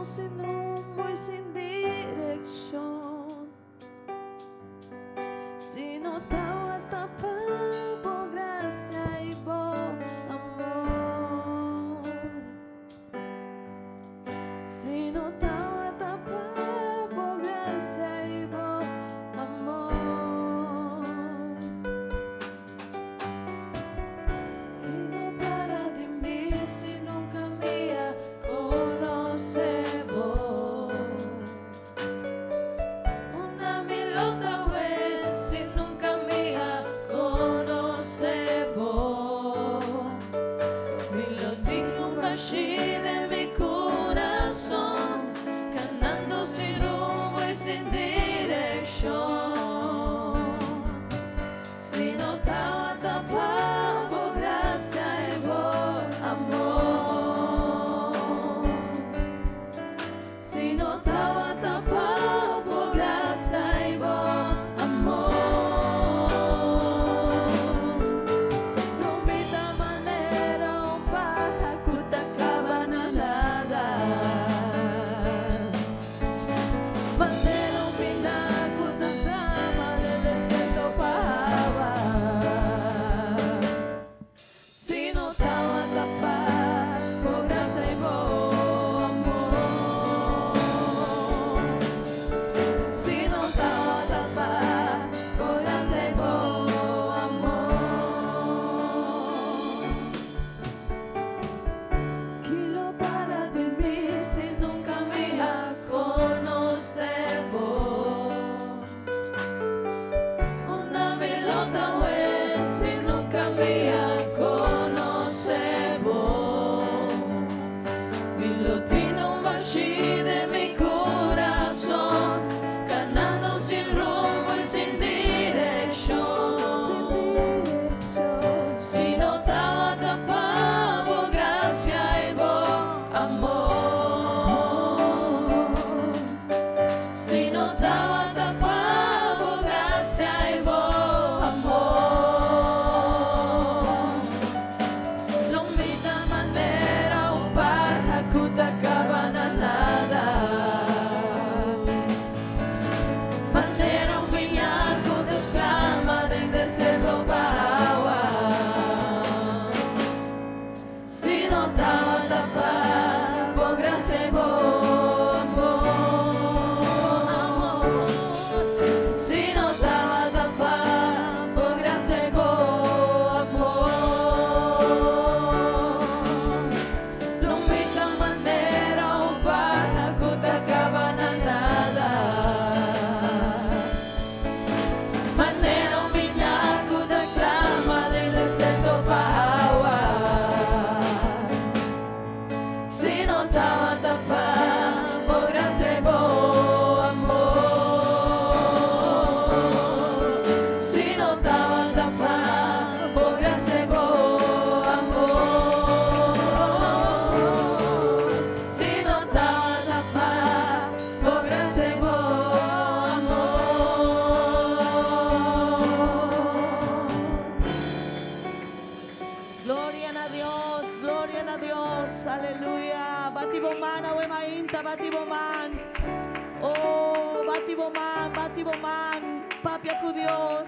Sin rumbo i sin direkshon. Si no tabata pa bo grasia i bo amor. Si no tabata pa bo grasia i bo amor. Ki lo para di mi si nunka mi a konosé bo? Unda mi lo ta awe si nunka mi a konosé bo? Mi lo tin un bashí den mi kurason, kanando sin rumbo i sin direkshon. Si no tabata pa bo gracia i bo amor. Si no tabata pa bo gracia i bo amor. Lo mi ta manera un paha ku ta kaba na nada. Manera un biná ku ta sklama den desierto pa awa. Si no tabata pa bo grasia i bo amor. Si no tabata pa bo grasia i bo amor. Ki lo para di mi si nunka mi a konosé bo? Unda mi lo ta awe si nunka mi a konosé bo? Mi lo tin un bashí den mi kurason, kanando sin rumbo i sin direkshon. Si no tabata pa bo grasia i bo amor. Si no tabata pa bo grasia i bo amor. Lo mi ta manera un parha ku ta kaba na nada. Manera un piña ku ta sklama den desierto pa awa. Si no tabata pa bo grasia i bo amor. Si no tabata pa bo grasia i bo amor. Lo mi ta manera un paha ku ta kaba na nada. Manera un biná ku ta sklama den desierto pa awa. Si no tabata pa bo grasia i bo amor. Si no tabata pa bo grasia i bo amor. Si no tabata pa bo grasia i bo amor. Gloria na Dios, gloria na Dios, aleluya. Bati bo man, awe mainta, bati bo man. Oh, bati bo man, bati bo man. Papia ku Dios.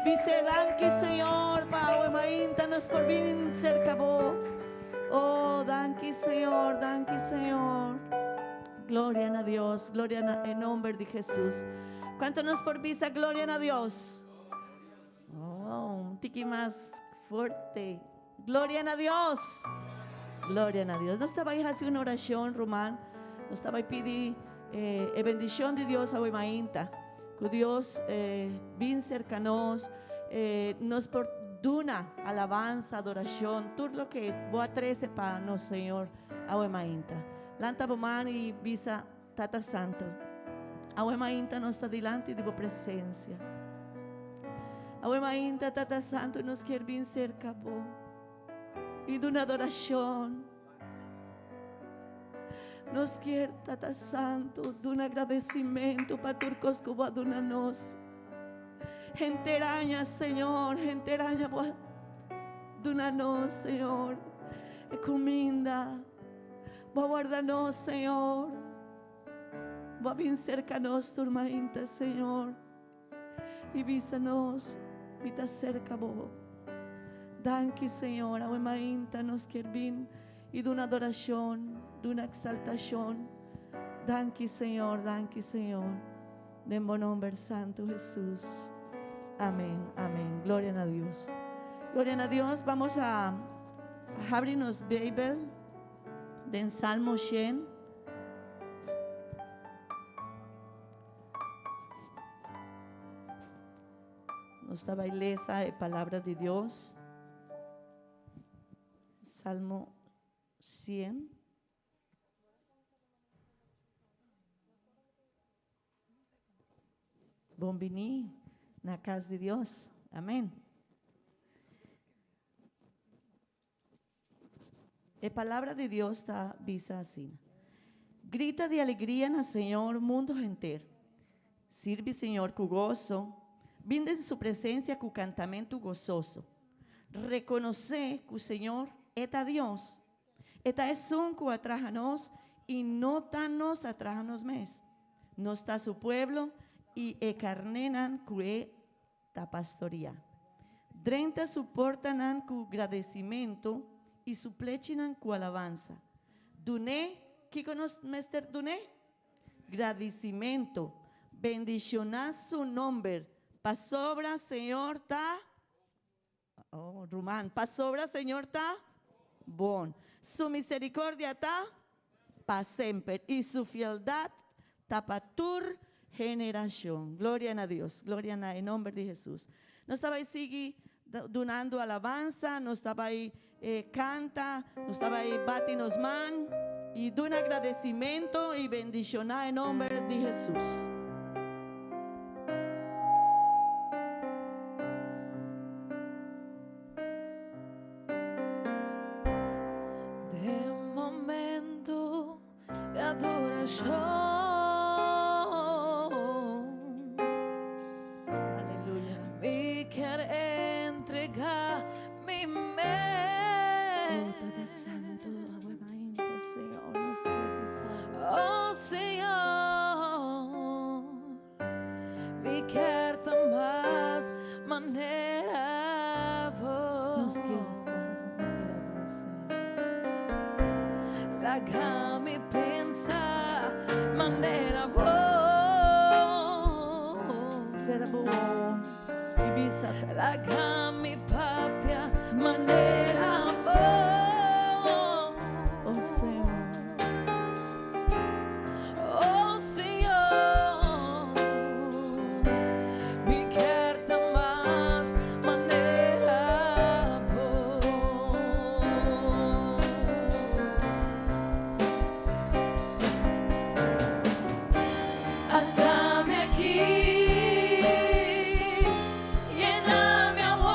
Bis'é danki Señor, pa awe mainta nos por bin serka bo. Oh, danki Señor, danki Señor. Gloria na Dios, gloria na e nomber di Jesus. Kuantu nos por bisa gloria na Dios? Oh, un tiki mas fuerte. Gloria na Dios. Gloria na Dios. Nos ta bai hasi un orashon, ruman. Nos ta bai pidi eh, e bendishon di Dios awe mainta. Ku Dios eh, bin serka nos, eh, nos por duna alabansa, adorashon, tur loke bo a trese pa nos Señor awe mainta. Lanta bo man i bisa Tata Santo, awe mainta nos ta dilanti di bo presencia. Awe mainta, Tata Santo, nos kier bin cerca bo i duna adoracion. Nos kier, Tata Santo, duna agradecimento pa tur cos cu bo a duna nos. Henter aña, Señor, henter aña bo a duna nos, Señor, e cuminda. Bo a warda nos, Señor. Bo a bin serka nos tur mainta, Señor, i bisa nos, Mi ta serka bo. Danki, Señor. Awe mainta nos kier bin i duna adorashon, duna eksaltashon. Danki, Señor, danki, Señor. Den bo nomber santo, Jesus. Amén, amén. Gloria na Dios. Gloria na Dios. Vamos a habri nos Bijbel den Salmo 100. Nos ta bai lesa e palabra di Dios. Salmo 100. Bon bini na cas di Dios. Amen. E palabra di Dios ta bisa asina, Grita di alegria na Señor mundo henter. Sirbi Señor cu goso, bin den su presencia cu cantamento gososo. Reconoce cu Señor e ta Dios. E ta esun cu a traha nos y no ta nos a traha nos mes. Nos ta su pueblo y e carnenan cu e ta pastoria. Drenta su portanan ku gradesimentu i su plechinan ku alabansa. Dun'é, kiko nos mester dun'é? Gradisimentu. Bendishoná su nomber, pasobra Señor ta, oh, ruman, pasobra Señor ta bon. Su misericordia ta pa semper i su fieldat ta pa tur generashon. Gloria na Dios, gloria na e nomber di Hesus. Nos ta bai sigui dunando alabansa, nos ta bai kanta, nos ta bai bati nos man i duna agradesimentu i bendishoná e nomber di Hesus. Den momento di adorashon. Aleluya. Mi kier entrega mi mes. Oh, Tata Santo, awe mainta, Señor, nos kier bisa. Oh, Señor, mi kier ta mas manera bo. Nos kier sta manera bo, Señor. Laga mi pensa manera bo. Sera bo wowo i bisa. Laga mi papia manera bo. Oh, Señor. Oh, Señor, mi kier ta mas manera bo. Ata mi aki, yena mi awor.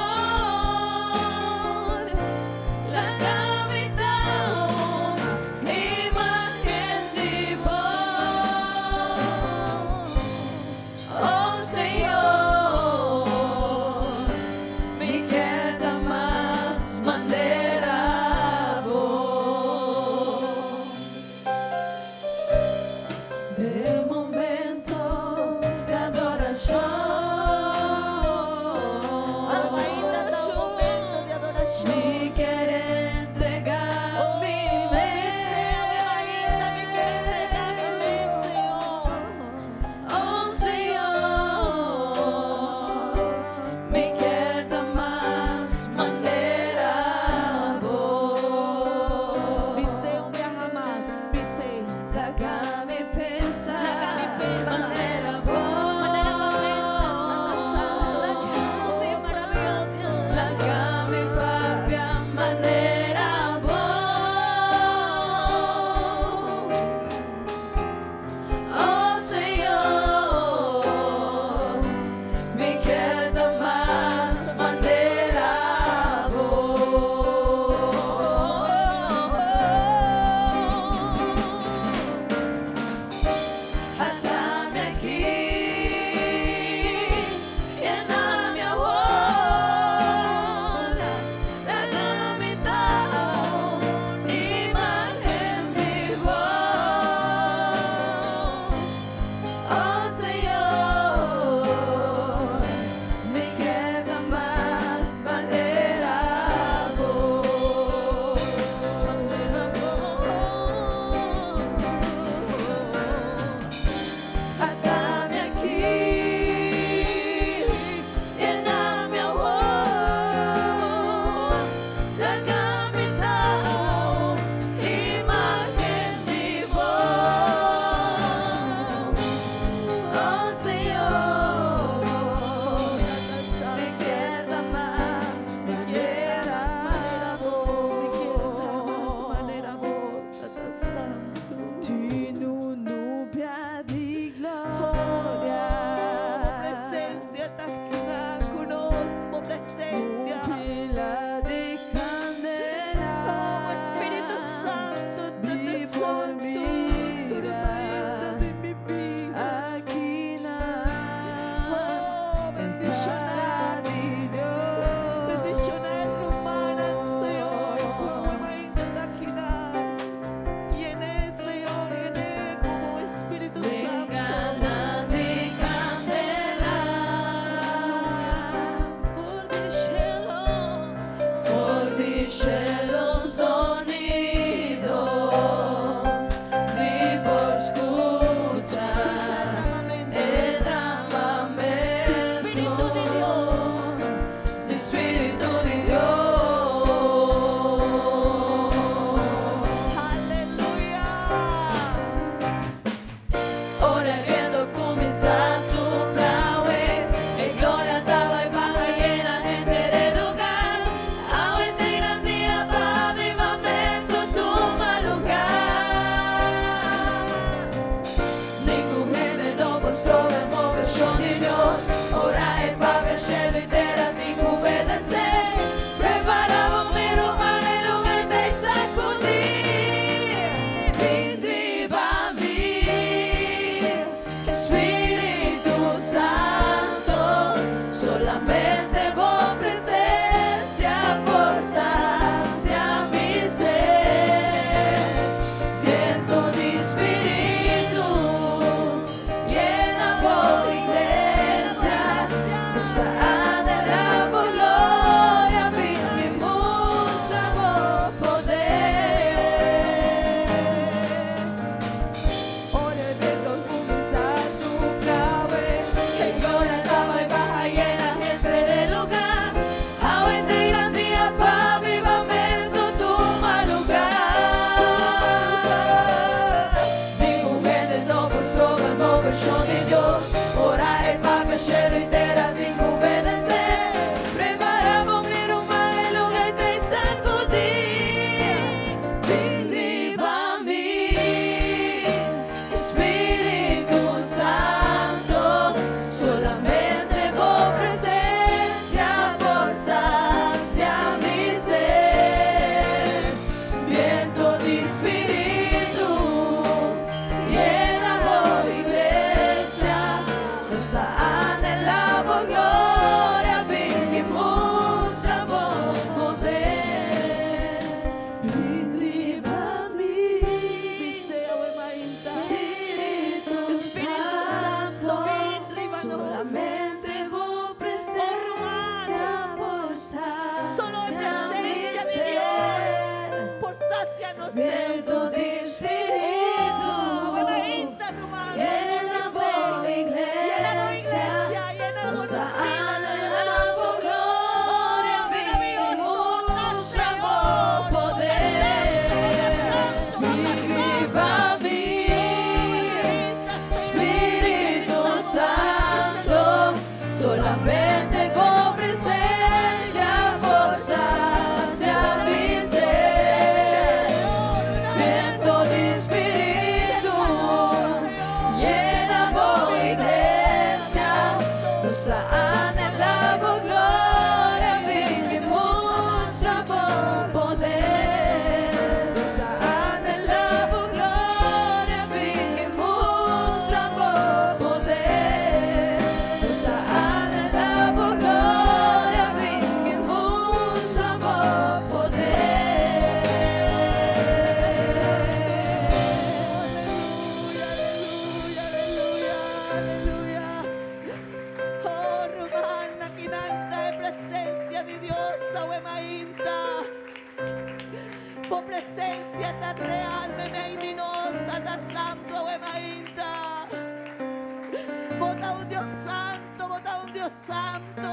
un Dios santo, bo ta un Dios santo.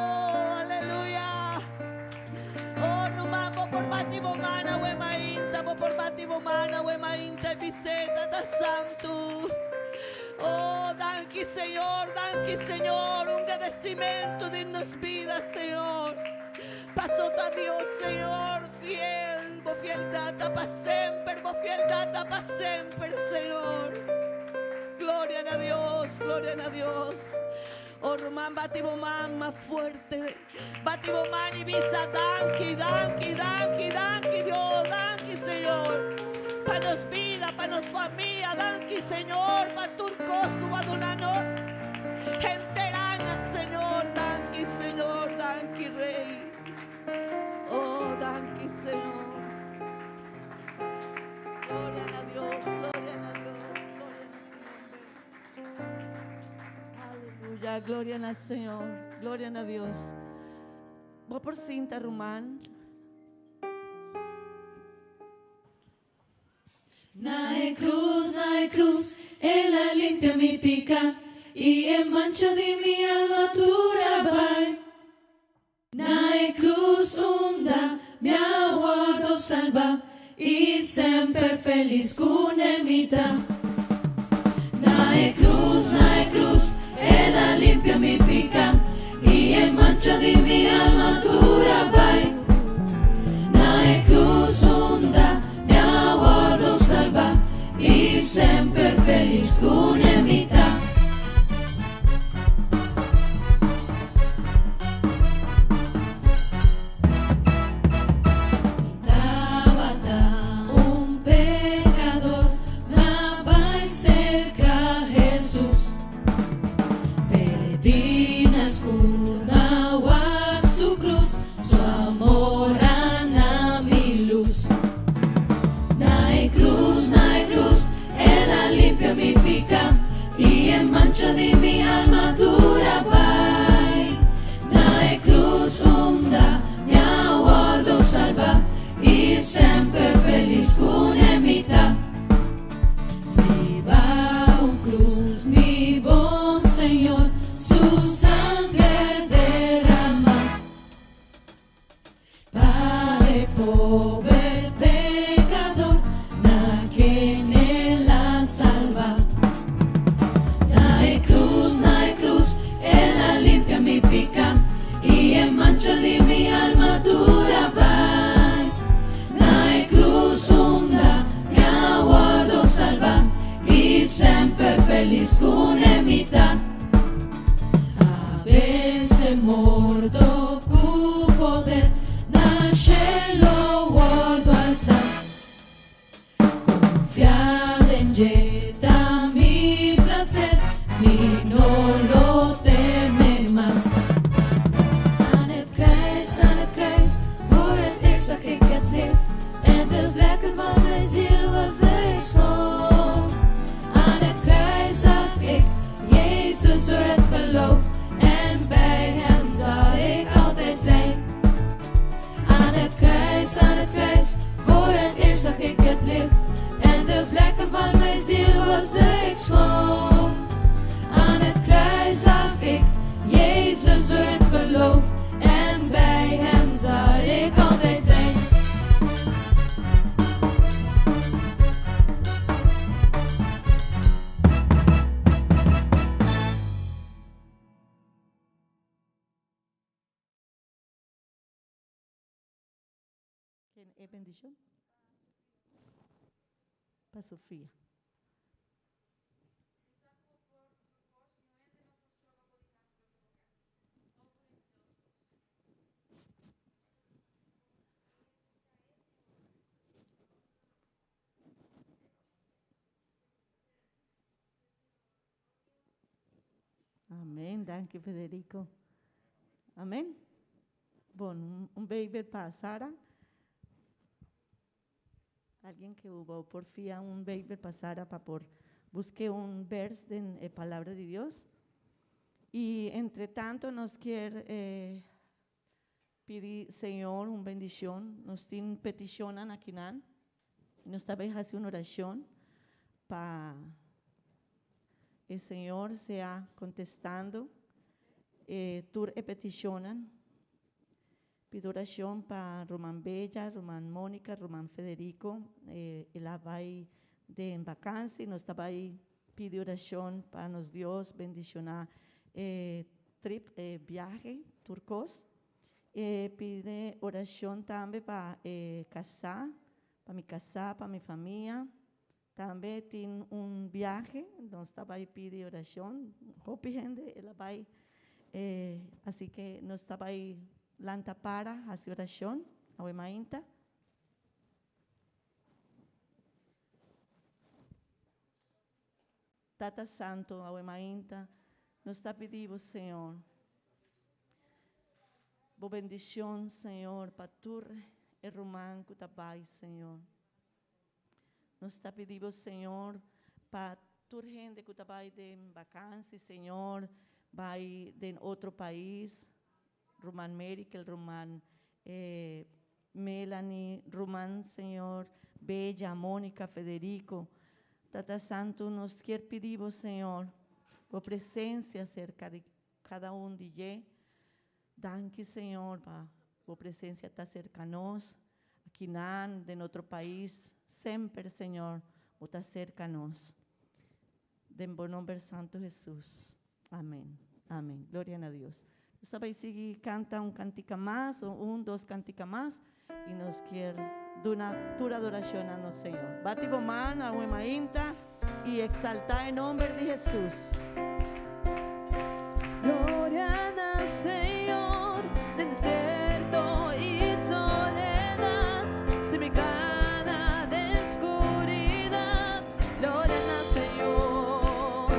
Aleluya. Oh, ruman, bo por bati bo man awe mainta, bo por bati bo man awe mainta i bis'é, Tata Santu. Oh, danki Señor, danki Señor, un gradesimentu den nos bida, Señor. Paso ta Dios, Señor, fiel, bo fieldad ta pa semper, bo fieldad ta pa semper, Señor. Gloria na Dios, gloria na Dios. Oh, ruman, bati bo man mas fuerte. Bati bo man y bisa, danki, danki, danki, danki Dios, danki Señor. Pa nos bida, pa nos famia, danki Señor, pa tur cos cu bo a duna nos. Henter aña, Señor, danki Señor, danki Rey. Oh, danki Señor. Gloria na Dios, gloria na Dios, gloria na su nombre. Aleluya, gloria na Señor, gloria na Dios. Bo por sinta, ruman. Na e cruz, na e cruz, El a limpia mi pica y e mancha di mi alma tur a bai. Na e cruz unda mi a wordo salba y semper feliz cune mi ta. Na e cruz, na e cruz, El a limpia mi pica y e mancha di mi alma tur a bai. Na e cruz unda mi a wordo salba y semper feliz cune mi ta. Mi tabata un pecador, m'a bai cerca Jesus. Perdí na scur, m'a wak su cruz, su amor a na mi luz. Na e cruz, na e cruz, El a limpia mi pica y e mancha di mi alma tur a bai. Na e cruz unda mi a wordo salba y semper feliz cune mi ta. Riba un cruz mi bon Señor su sanger derama. Pa e pober pecador na ken el a salba. Na e cruz, na e cruz, el a limpia mi pica y e mancha di mi alma tur a bai. Na e cruz unda mi a wordo salba y semper feliz cune mi ta. A vence morto cu poder, na cielo wordo alza. Confia den dje ta mi placer, mi no lo teme mas. Aan het kruis, aan het kruis, voor het eerst zag ik het licht en de vlekken van mijn ziel was ik schoon. Aan het kruis zag ik Jezus door het geloof en bij hem zal ik altijd zijn. Aan het kruis, aan het kruis, voor het eerst zag ik het licht en de vlekken van mijn ziel was ik schoon. Aan het kruis zag ik Jezus door het geloof en bij hem zal ik altijd zijn. Ken e bendicion? Pa Sofia. Amen, danki Federico. Amen. Bon, un Bijbel pa Sara. Alguien que hubo porfia un Bijbel pa Sara pa por busque un vers den e palabra di Dios. Y entre tanto nos kier eh, pidi Señor un bendicion. Nos tin peticionnan akinan. Nos ta bay haci un oracion pa. E Señor sea contestando e tur e peticionnan. Pidi oracion pa ruman Bella, ruman Monica, ruman Federico. El a bay den vakantie. Nos ta bay pidi oracion pa nos Dios bendiciona e trip, e viahe, tur cos. E pidi oracion tambe pa e casa, pa mi casa, pa mi famia. Tambe tin un viahe, nos ta bay pidi oracion. Hopi hende el a bay, así que nos ta bay lanta para haci oracion awe mainta. Tata Santo, awe mainta nos ta pidi bo, Señor, bo bendicion, Señor, pa tur e ruman cu ta bay, Señor. Nos ta pidi bo, Señor, pa tur hende cu ta bay den vakantie, Señor, bay den otro pais, ruman Merikel, ruman Melanie, ruman, Señor, Bella, Monica, Federico. Tata Santo, nos kier pidi bo, Señor, bo presencia cerca di cada un di dje. Danki, Señor, pa bo presencia ta cerca nos. Akinan, den otro pais, semper, Señor, bo ta cerca nos. Den bo nomber santo Jesus. Amen. Amen. Gloria na Dios. Nos ta bay sigui canta un cantica mas, o un, dos cantica mas, y nos kier duna tur adoracion na nos Señor. Bati bo man awe mainta y exalta e nomber di Jesus. Gloria na Señor den desierto y soledad, si mi cana den scuridad, gloria na Señor.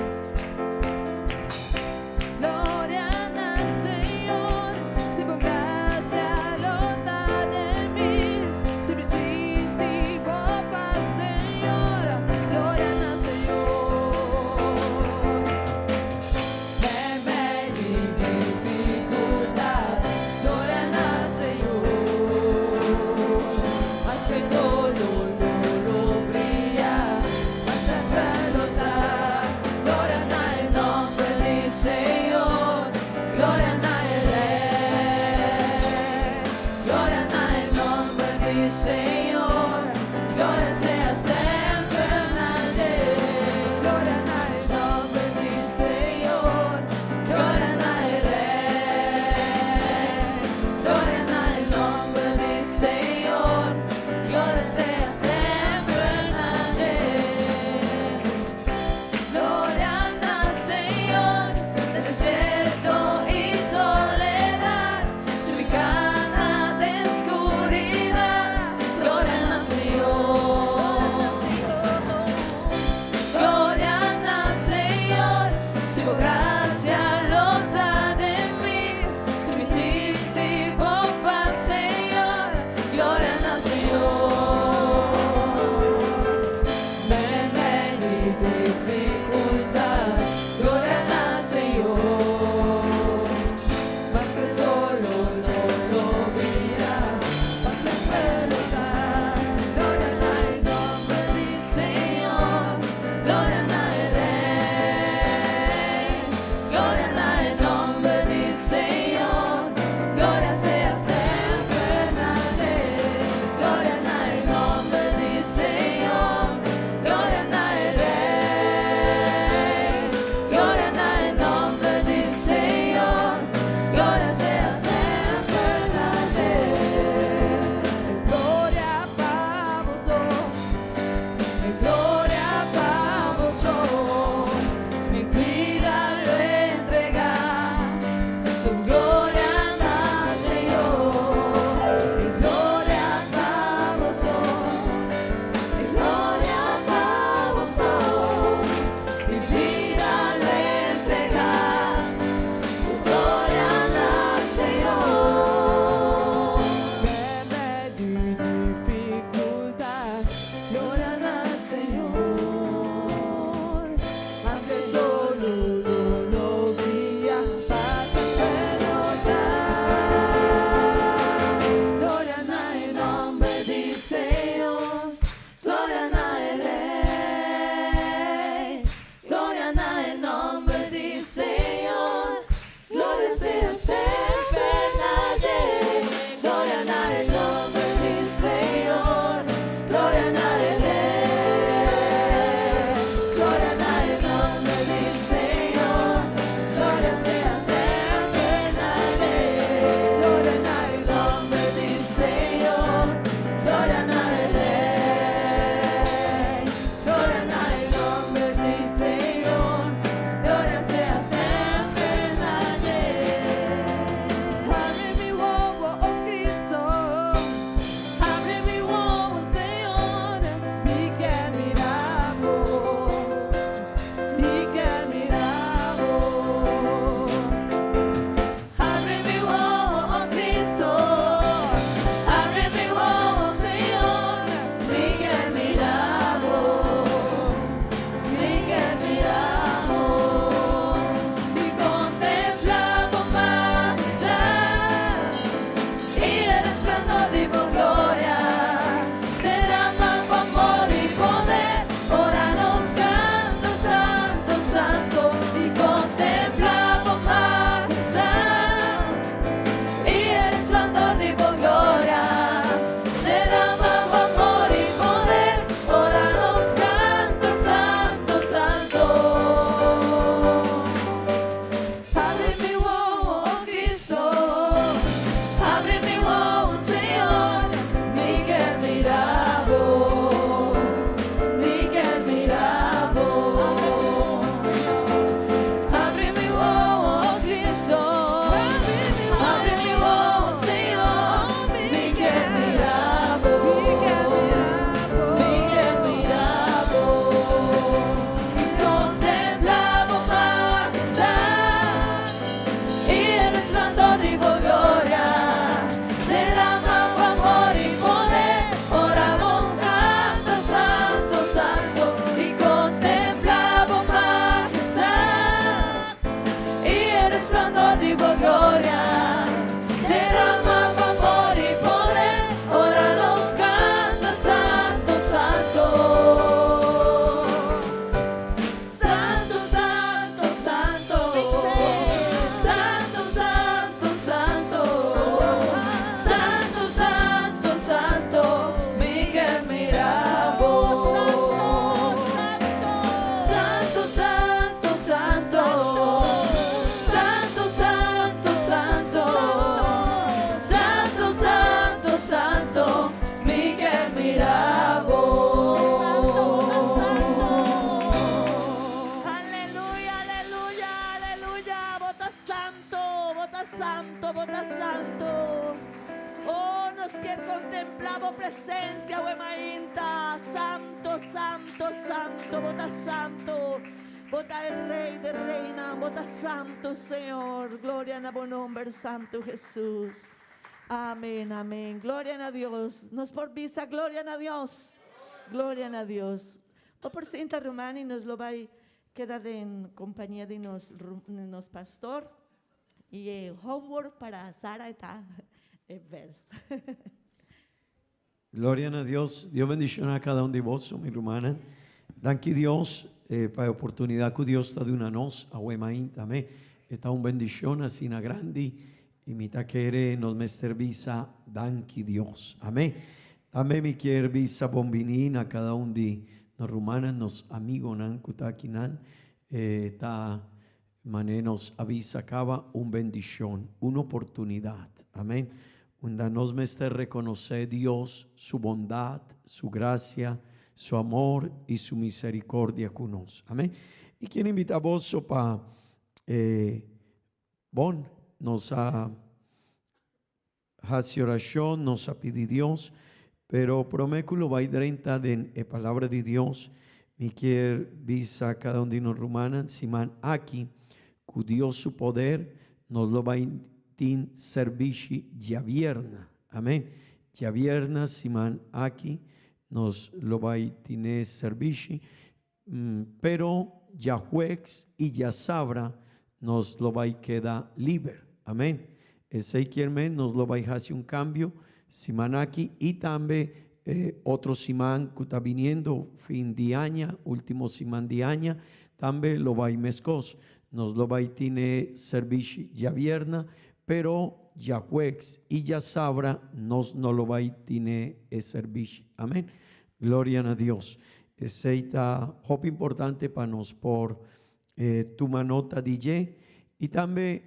Gloria na Señor, si bo gracia lo ta den mi, si mi sinti bo paz, Señor, gloria na Señor. Meimei di dificultad, gloria na Señor. Mas que solo no lo brilla, mas semper lo ta. Gloria na e nomber di Señor, gloria na e Rey. Gloria na e nomber di Señor, gloria sea semper na dje. Gloria na e nomber di Señor, gloria na e Rey. Gloria na e nomber di Señor, gloria sea semper na dje. Gloria na Señor, den desierto y soledad, si mi cana den scuridad, gloria na Señor. Gloria na Señor, si bo gracia lo ta den mi, si mi sinti bo paz, Señor, gloria na Señor. Meimei di dificultad, gloria na Señor. Mas que solo no lo brilla, pa semper lo ta. Gloria na e nomber di Señor, gloria na e Rey. Gloria na e nomber di Señor, gloria sea semper na dje. Gloria na e nomber di Señor, gloria na e Rey. Santo, santo, bo ta santo. Bo ta e Rey de reynan, bo ta santo, Señor. Gloria na bo nomber, Santo Jesus. Amen, amen. Gloria na Dios. Nos por bisa gloria na Dios. Gloria na Dios. Bo por sinta ruman y nos lo bay keda den compañia di nos, nos pastor. Y e homework para Sara ta e vers. Gloria na Dios. Dios bendiciona cada un di boso, mi rumannan. Danki Dios eh, pa e oportunidad cu Dios ta duna nos awe mainta. Amén. E ta un bendicion asina grandi y mi ta kere nos mester bisa danki Dios. Amén. Tambe mi kier bisa bon bini na cada un di nos rumannan, nos amigonan cu ta akinan. Eh, ta Mane nos a bisa caba un bendicion, un oportunidad. Amen. Unda nos mester reconoce Dios su bondad, su gracia, su amor y su misericordia cu nos. Amen. Y kier invita boso pa eh, bon, nos a Hasi orashon, nos a pidi Dios, pero promé ku lo bai drenta den e Palabra di Dios, mi kier bisa kada un di nos rumannan siman aki ku Dios su poder nos lo bai tin serbishi djabierna. Amen. Djabierna siman aki nos lo bai tine serbishi, Pero djahuex i djasabra nos lo bai keda liber. Amen. Esei kier men nos lo bai hasi un kambio siman aki i tambe e otro siman ku ta biniendo, fin di aña, ultimo siman di aña, tambe lo bai meskos. Nos lo bai tin e serbishi djabierna, pero djahuex i djasabra nos no lo bai tine e serbishi. Amen. Gloria na Dios. Esei ta hopi importante pa nos por tuma nota di dje. I tambe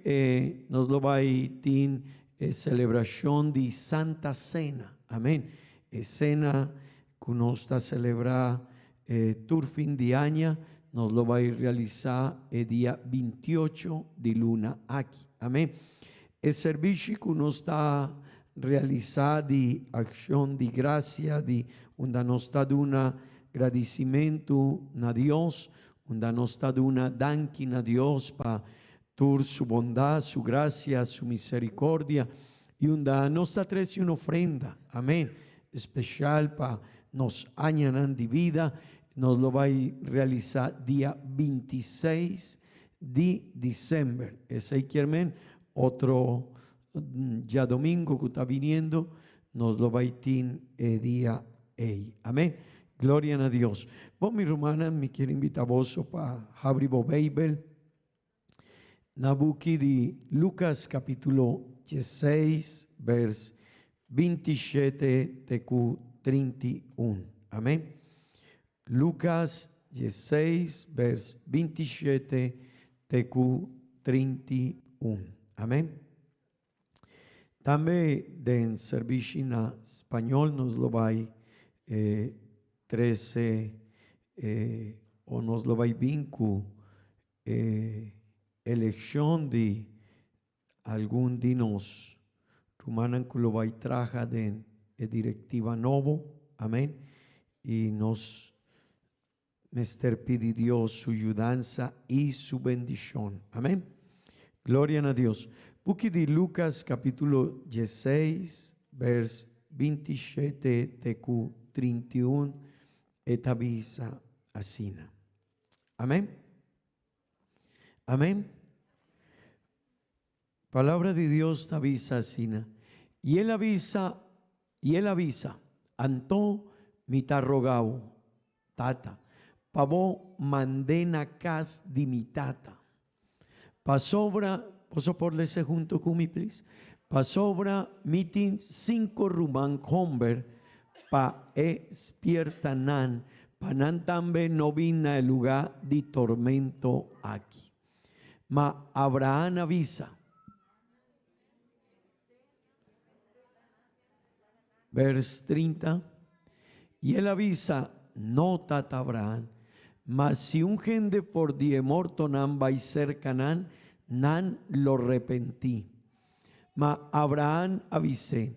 nos lo bai tin e selebrashon di Santa Sena. Amen. E sena ku nos ta selebrá tur fin di aña, nos lo bai realisá e dia bintiocho di luna aki. Amen. E serbishi ku nos ta realisá di akshon di grasia di unda nos ta duna gradisimentu na Dios, unda nos ta duna danki na Dios pa tur su bondat, su grasia, su miserikordia, i unda nos ta trese un ofrenda, amen, speshal pa nos añanan di bida, nos lo bai realisá dia bintiseis di december. Esey kier men otro djadomingo cu ta biniendo nos lo bay tin e dia ey. Amen. Gloria na Dios. Bon mi rumannan mi kier invita boso pa habri bo Bijbel na buki di Lucas capitulo dieseis vers bintishete te cu 31. Amen. Lucas dieseis vers 27 te ku 31. Amen. Tambe den servishi na spañol nos lo bai eh, trece eh, o nos lo bai bin ku eh, eleccion di Algun di nos rumannan ku lo bai traha den e direktiva nobo, amen, i nos mester pidi Dios su yudansa i su bendishon, amen. Gloria na Dios. Buki di Lukas kapitulo dieseis bers 27 te ku 31 e ta bisa asina. Amen. Amén. Palabra di Dios ta bisa asina, Y el a bisa, y el a bisa, Anto mi ta roga bo, tata, pa bo mand'é na cas di mi tata. Pasobra, boso por lesa hunto cu mi, please? Pasobra mi tin cinco ruman homber, pa e spierta nan, pa nan tambe no bin na e lugá di tormento aki. Ma Abraham a bisa. Vers 30, I el a bisa, No, tata Abraham, ma si un hende for di e mortonan bai serka nan, nan lo repentí. Ma Abraham a bis'é,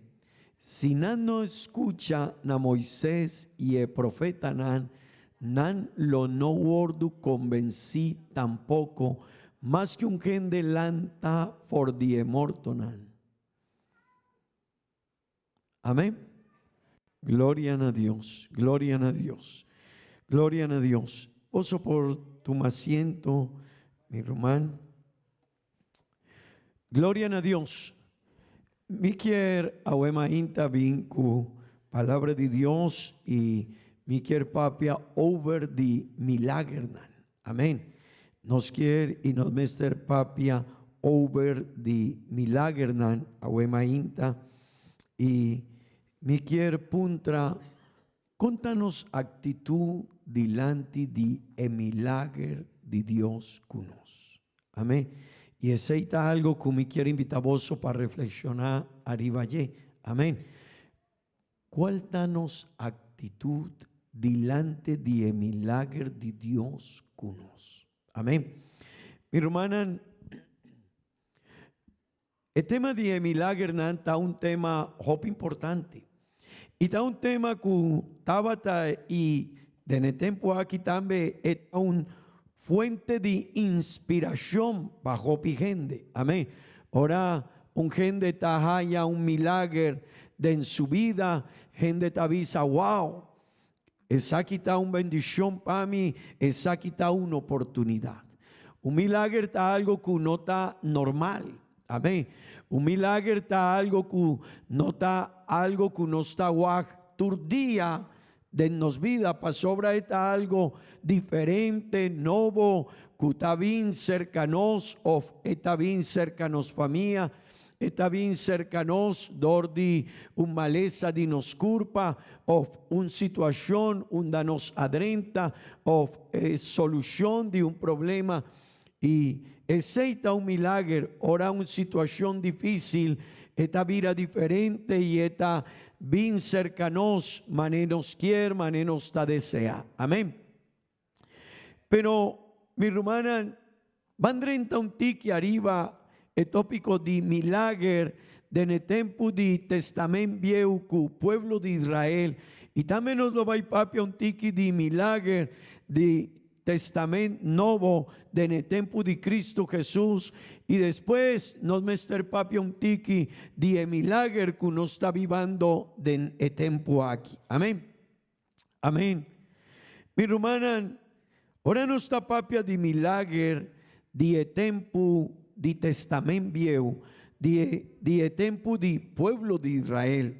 Si nan no skucha na Moises i e profetanan, Nan lo no wordu konbensí tampoko, maske un hende lanta for di e mortonan. Amén. Gloria na Dios, gloria na Dios, gloria na Dios. Boso por tuma asiento, mi ruman. Gloria na Dios. Mi kier awe mainta bin ku palabra di Dios i mi kier papia over di milagernan. Amén. Nos kier i nos mester papia over di milagernan awe mainta i mi kier puntra kon ta nos actitud dilanti di e milager di Dios ku nos. Amén. I esei ta algo ku mi kier invita boso pa reflexiona ariba dje. Amén. Cual ta nos actitud dilante di e milager di Dios cu nos? Amen. Mi rumannan, e tema di e milagernan ta un tema hopi importante. I ta un tema cu tabata i den e tempo aki tambe e ta un fuente di inspiracion pa hopi hende. Amen. Ora un hende ta haya un milager den su bida, hende ta bisa, Wow! Esaki ta un bendicion pa mi, esaki ta un oportunidad. Un milager ta algo cu no ta normal. Amen. Un milager ta algo cu no ta algo cu nos ta wak tur dia den nos bida pasobra e ta algo diferente, nobo, ku ta bin serka nos òf e ta bin serka nos famia, e ta bin serka nos dor di un malesa di nos kurpa òf un situashon unda nos a drenta òf e solushon di un problema. I esei ta un milager ora un situashon difísil e ta bira diferente i e ta bin serka nos manera nos kier, manera nos ta deseá. Amén. Pero, mi rumannan, ban drenta un tiki ariba e tópiko di milager den e tempu di Testament Bieu ku pueblo di Israel i tambe nos lo bai papia un tiki di milager di Testament Nobo den e tempu di Cristo Jesus i despues nos mester papia un tiki di e milager ku nos ta bibando den e tempu aki. Amen. Amen. Mi rumannan, ora nos ta papia di milager di e tempu di Testament Bieu, di e di e tempu di pueblo di Israel,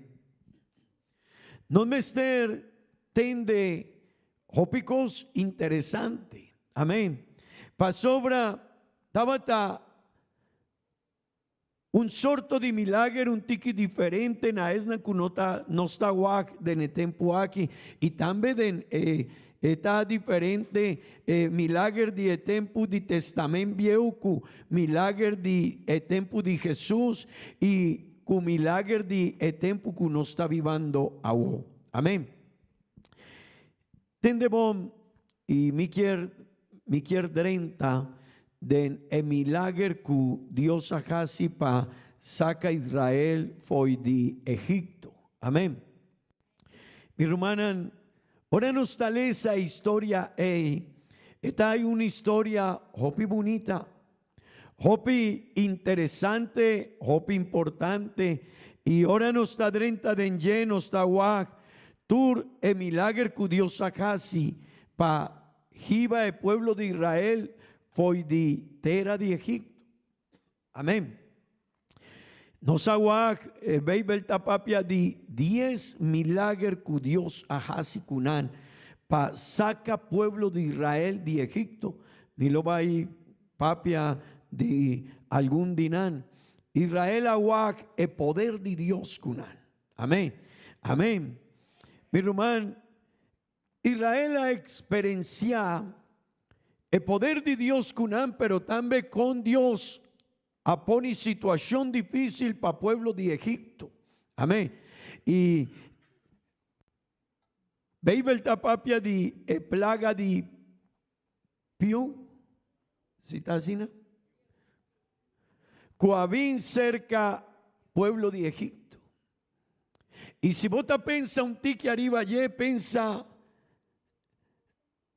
nos mester tende Hopi kos interesante. Amen. Pasobra tabata un sorto di milager un tiki diferente na esnan ku no ta nos ta wak den e tempu aki i tambe den e e ta diferente e milager di e tempu di Testament Bieu ku milager di e tempu di Jesus i ku milager di e tempu ku nos ta bibando awo. Amen. Tende bon, i mi kier, mi kier drenta den e milager ku Dios a hasi pa saka Israel fo'i di Egipto. Amen. Mi rumannan, ora nos ta lesa e historia ei, e ta un historia hopi bunita, hopi interesante, hopi importante, i ora nos ta drenta den dje nos ta wak tur e milager ku Dios a hasi pa hiba e pueblo di Israel fo'i di tera di Egipto. Amen. Nos a wak e Beibel ta papia di dies milager ku Dios a hasi ku nan pa saka pueblo di Israel di Egipto. Mi lo bai papia di algun di nan. Israel a wak e poder di Dios ku nan. Amen. Amen. Mi ruman, Israel a eksperensiá e poder di Dios ku nan, pero tambe kon Dios a pone situashon difísil pa pueblo di Egipto. Amén. I Beibel ta papia di e plaga di pion, si ta asina? Ku a bin serka pueblo di Egipto. I si bo ta pensa un tiki ariba dje, pensa.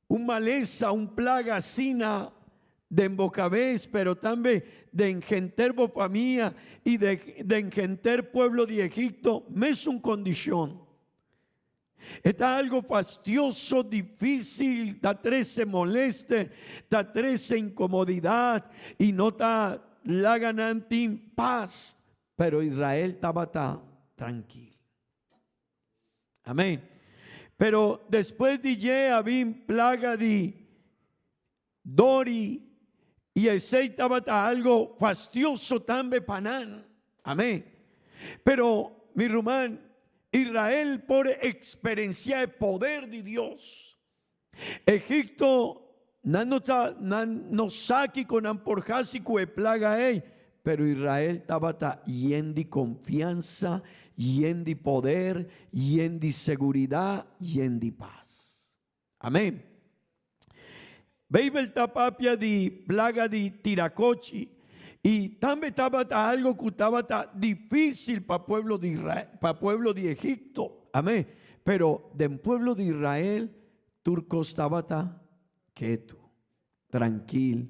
Un malesa, un plaga asina den bo cabes, pero tambe den henter bo famia y den henter pueblo di Egipto, mesun condicion. E ta algo fastioso, difícil, ta trece molester, ta trece incomodidad y no ta laga nan tin paz. Pero Israel tabata trankil. Amén. Pero despues di dje a bin plaga di dori y esey tabata algo fastioso tambe pa nan. Amén. Pero mi ruman, Israel por experencia e poder di Dios. Egipto, nan no ta, nan no sa kiko nan por hasi ku e plaga ei, pero Israel tabata yen di konfiansa, yen di poder, yen di seguridat, yen di pas. Amén. Beibel ta papia di plaga di tirakochi i tambe tabata algo ku tabata difísil pa pueblo di Israel, pa pueblo di Egipto. Amén. Pero den pueblo di Israel tur kos tabata ketu, trankil,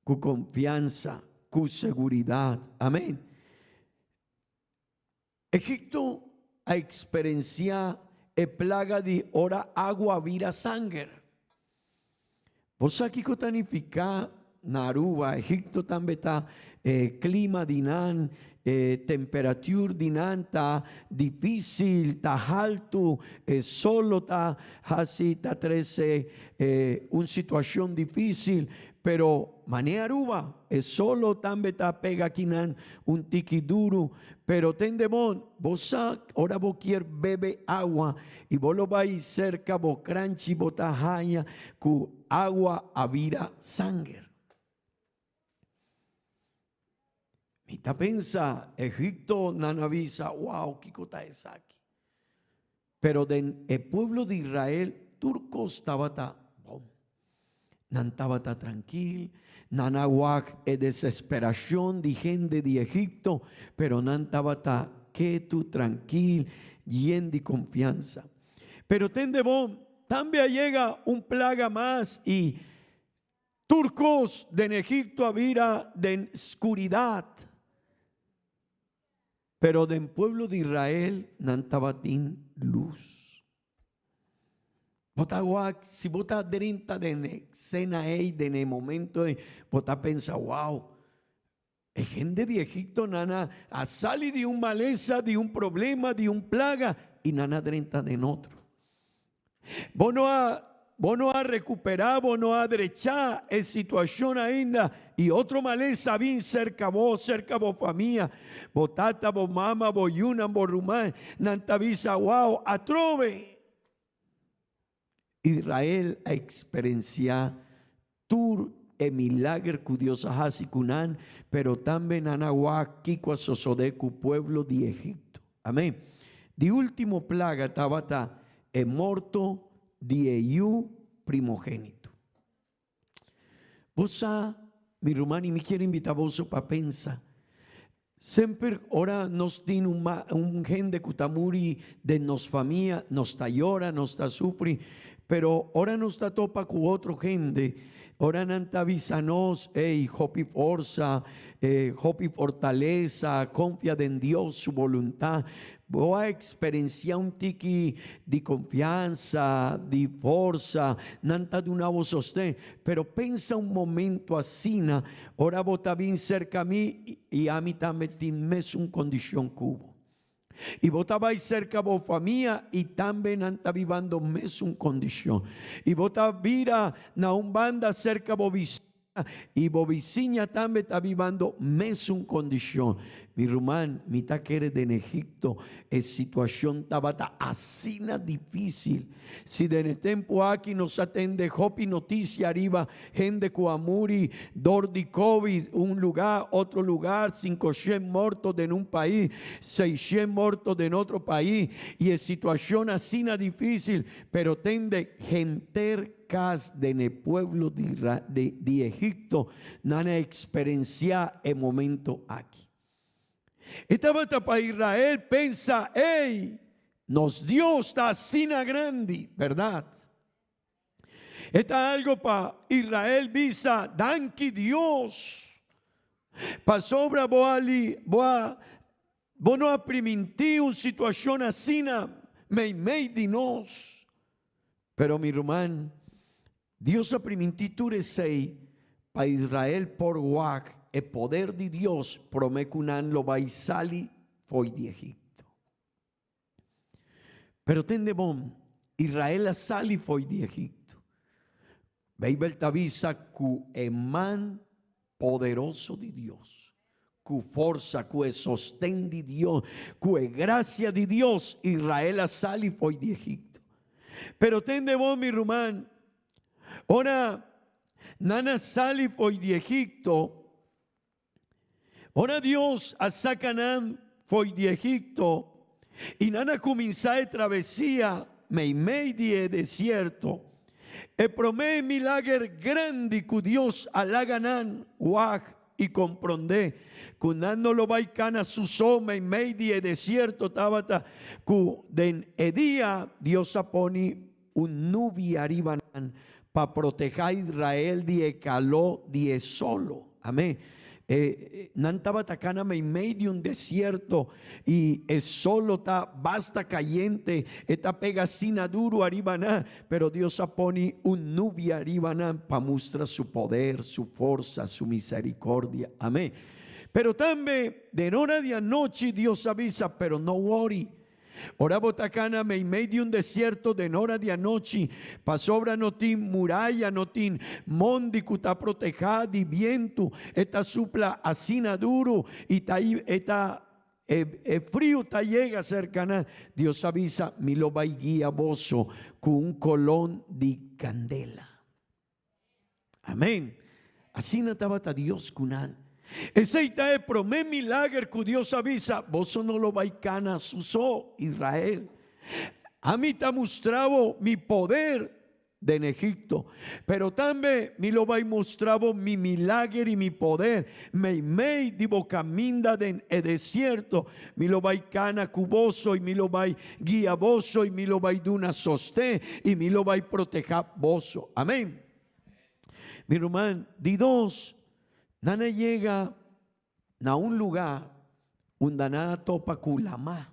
ku konfiansa, ku seguridat. Amén. Egipto a eksperensiá e plaga di ora agua bira sanger. Bo sa kiko ta nifiká na Aruba? Egipto tambe ta e klima di nan, e temperatur di nan ta difísil, ta haltu, e solo ta hasi, ta trese un situashon difísil. Pero mane Aruba, e solo tambe ta pega akinan un tiki duru, pero tende bon, bo sa ora bo kier bebe awa y bo lo bay cerca bo kranchi bo ta haya cu awa a bira sanger. Mi ta pensa Egipto nan a bisa, wow, kico ta esaki? Pero den e pueblo di Israel tur kos tabata bon. Nan tabata trankil, nan a wak e desesperashon di hende di Egipto, pero nan tabata ketu, trankil, yen di konfiansa. Pero tende bon, tambe a yega un plaga mas i tur kos den Egipto a bira den skuridat. Pero den pueblo di Israel nan tabatin lus. Bo ta wak, si bo ta drenta den e sena ei, den e momento ei, bo ta pensa, wow, e hende di Egipto nan a, a sali di un malesa, di un problema, di un plaga, i nan a drenta den otro. Bo no a bo no a recuperá, bo no a drechá e situacion ainda y otro malesa a bin cerca bo, cerca bo famia, bo tata, bo mama, bo yunan, bo ruman, nan ta bisa, wow, atrobe! Israel a experenciá tur e milager cu Dios a haci cu nan, pero tambe nan a wak kico a sosode cu pueblo di Egipto. Amen. Di ultimo plaga tabata e morto di e yu primogenito. Bo sa, mi ruman, y mi kier invita boso pa pensa, semper ora nos tin un un hende cu ta muri den nos famia, nos ta yora, nos ta sufri, pero ora nos ta topa cu otro hende, ora nan ta bisa nos, ey, hopi forsa, hopi fortalesa, confia den Dios su boluntad, Bo a experencia un tiki di confiansa, di forsa, nan ta duna bo sosten. Pero pensa un momento asina, ora bo ta bin cerca mi y ami tambe tin mesun condicion cu bo. Y bo ta bay cerca bo famia y tambe nan ta bibando mesun condicion. Y bo ta bira na un banda cerca bo bisiña I bo bisiña tambe ta bibando mesun kondishon. Mi ruman, mi ta kere den Egipto e situashon tabata asina difísil. Si den e tempu aki nos a tende hopi notisia riba hende ku a muri dor di covid, un lugá, otro lugar, sinkoshen morto den un pais, seishen morto den otro pais, i e situashon asina difísil, pero tende henter Kas den e pueblo di di Egipto nan a eksperensiá e momento aki. E tabata pa Israel pensa, Ey, nos Dios ta asina grandi, bèrdat? E ta algo pa Israel bisa, Danki Dios, pasobra bo a li, bo a, bo no a primintí un situashon asina meimei di nos. Pero mi ruman, Dios a primintí tur esei pa Israel por wak e poder di Dios promé ku nan lo bai sali fo'i di Egipto. Pero tende bon, Israel a sali fo'i di Egipto. Beibel ta bisa ku e man poderoso di Dios, ku forsa, ku e sosten di Dios, ku e grasia di Dios, Israel a sali fo'i di Egipto. Pero tende bon, mi ruman, ora nan a sali fo'i di Egipto, Ora Dios a saca nan fo'i di Egipto i nan a cuminsa e travesia meimei di e desierto, e prome milager grandi cu Dios a laga nan wak i compronde cu nan no lo bai cana su so meimei di e desierto tabata cu den e dia Dios a poni un nubi ariba nan pa proteha Israel di e caló di e solo. Amén. E, nan tabata cana meimei di un desierto y e solo ta basta cayente, e ta pega asina duro ariba nan, pero Dios a poni un nubi ariba nan pa mustra su poder, su forsa, su misericordia. Amén. Pero tambe den ora di anochi Dios a bisa, pero no worry. Ora bo ta kana meimei di un desierto den ora di anochi, pasobra no tin muraya, no tin mondi ku ta protehá di bientu, e ta supla asina duru i ta e ta e e friu ta yega serka nan. Dios a bisa, Mi lo bai guia boso ku un kolon di kandela. Amén. Asina tabata Dios ku nan. Esei ta e promé milager ku Dios a bisa, Boso no lo bai kana su so, Israel. Ami ta mustra bo mi poder den Egipto, pero tambe mi lo bai mustra bo mi milager i mi poder meimei di bo kaminda den e desierto. Mi lo bai kana ku boso i mi lo bai guia boso i mi lo bai duna sosten i mi lo bai protehá boso. Amén. Mi ruman, di dos, nan a yega na un lugá unda nan a topa ku lamá.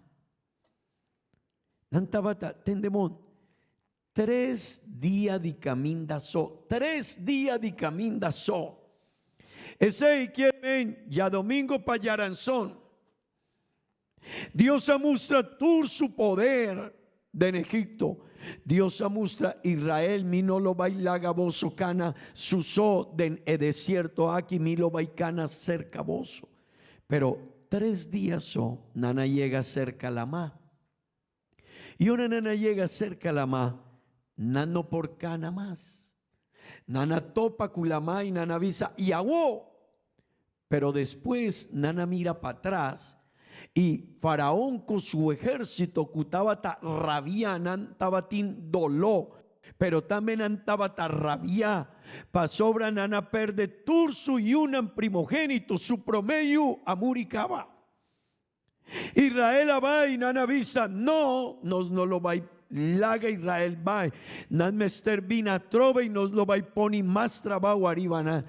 Nan tabata, tende bon, Tres dia di caminda so. Tres dia di caminda so. Esey kier men djadomingo pa djaranson. Dios a mustra tur su poder den Egipto. Dios a mustra Israel, mi no lo bay laga boso cana su so den e desierto aki, mi lo bay cana cerca boso. Pero tres dia so nan a yega cerca lama. I ora nan a yega serka lamá, nan no por kana mas. Nan a topa ku lamá i nan a bisa, I awó! Pero despues nan a mira patras, i Faraon ku su ehérsito ku tabata rabiá, nan tabatin doló, pero tambe nan tabata rabiá, pasobra nan a pèrdè tur su yunan primogénito, su promé yu a muri kaba. Israel a bai, nan a bisa, No, nos no lo bai laga Israel bai. Nan mester bin atrobe i nos lo bai poni mas trabou ariba nan.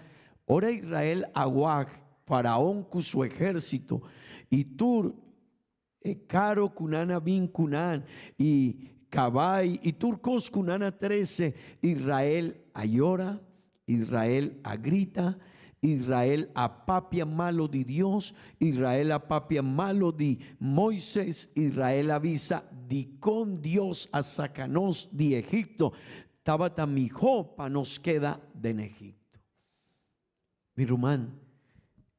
Ora Israel a wak Faraon ku su ehérsito i tur e karo ku nan a bin ku nan i kabai i tur kos ku nan a trese, Israel a yora Israel a grita, Israel a papia malo di Dios, Israel a papia malo di Moises, Israel a bisa, Dikon Dios a saka nos di Egipto? Tabata mihó pa nos keda den Egipto. Mi ruman,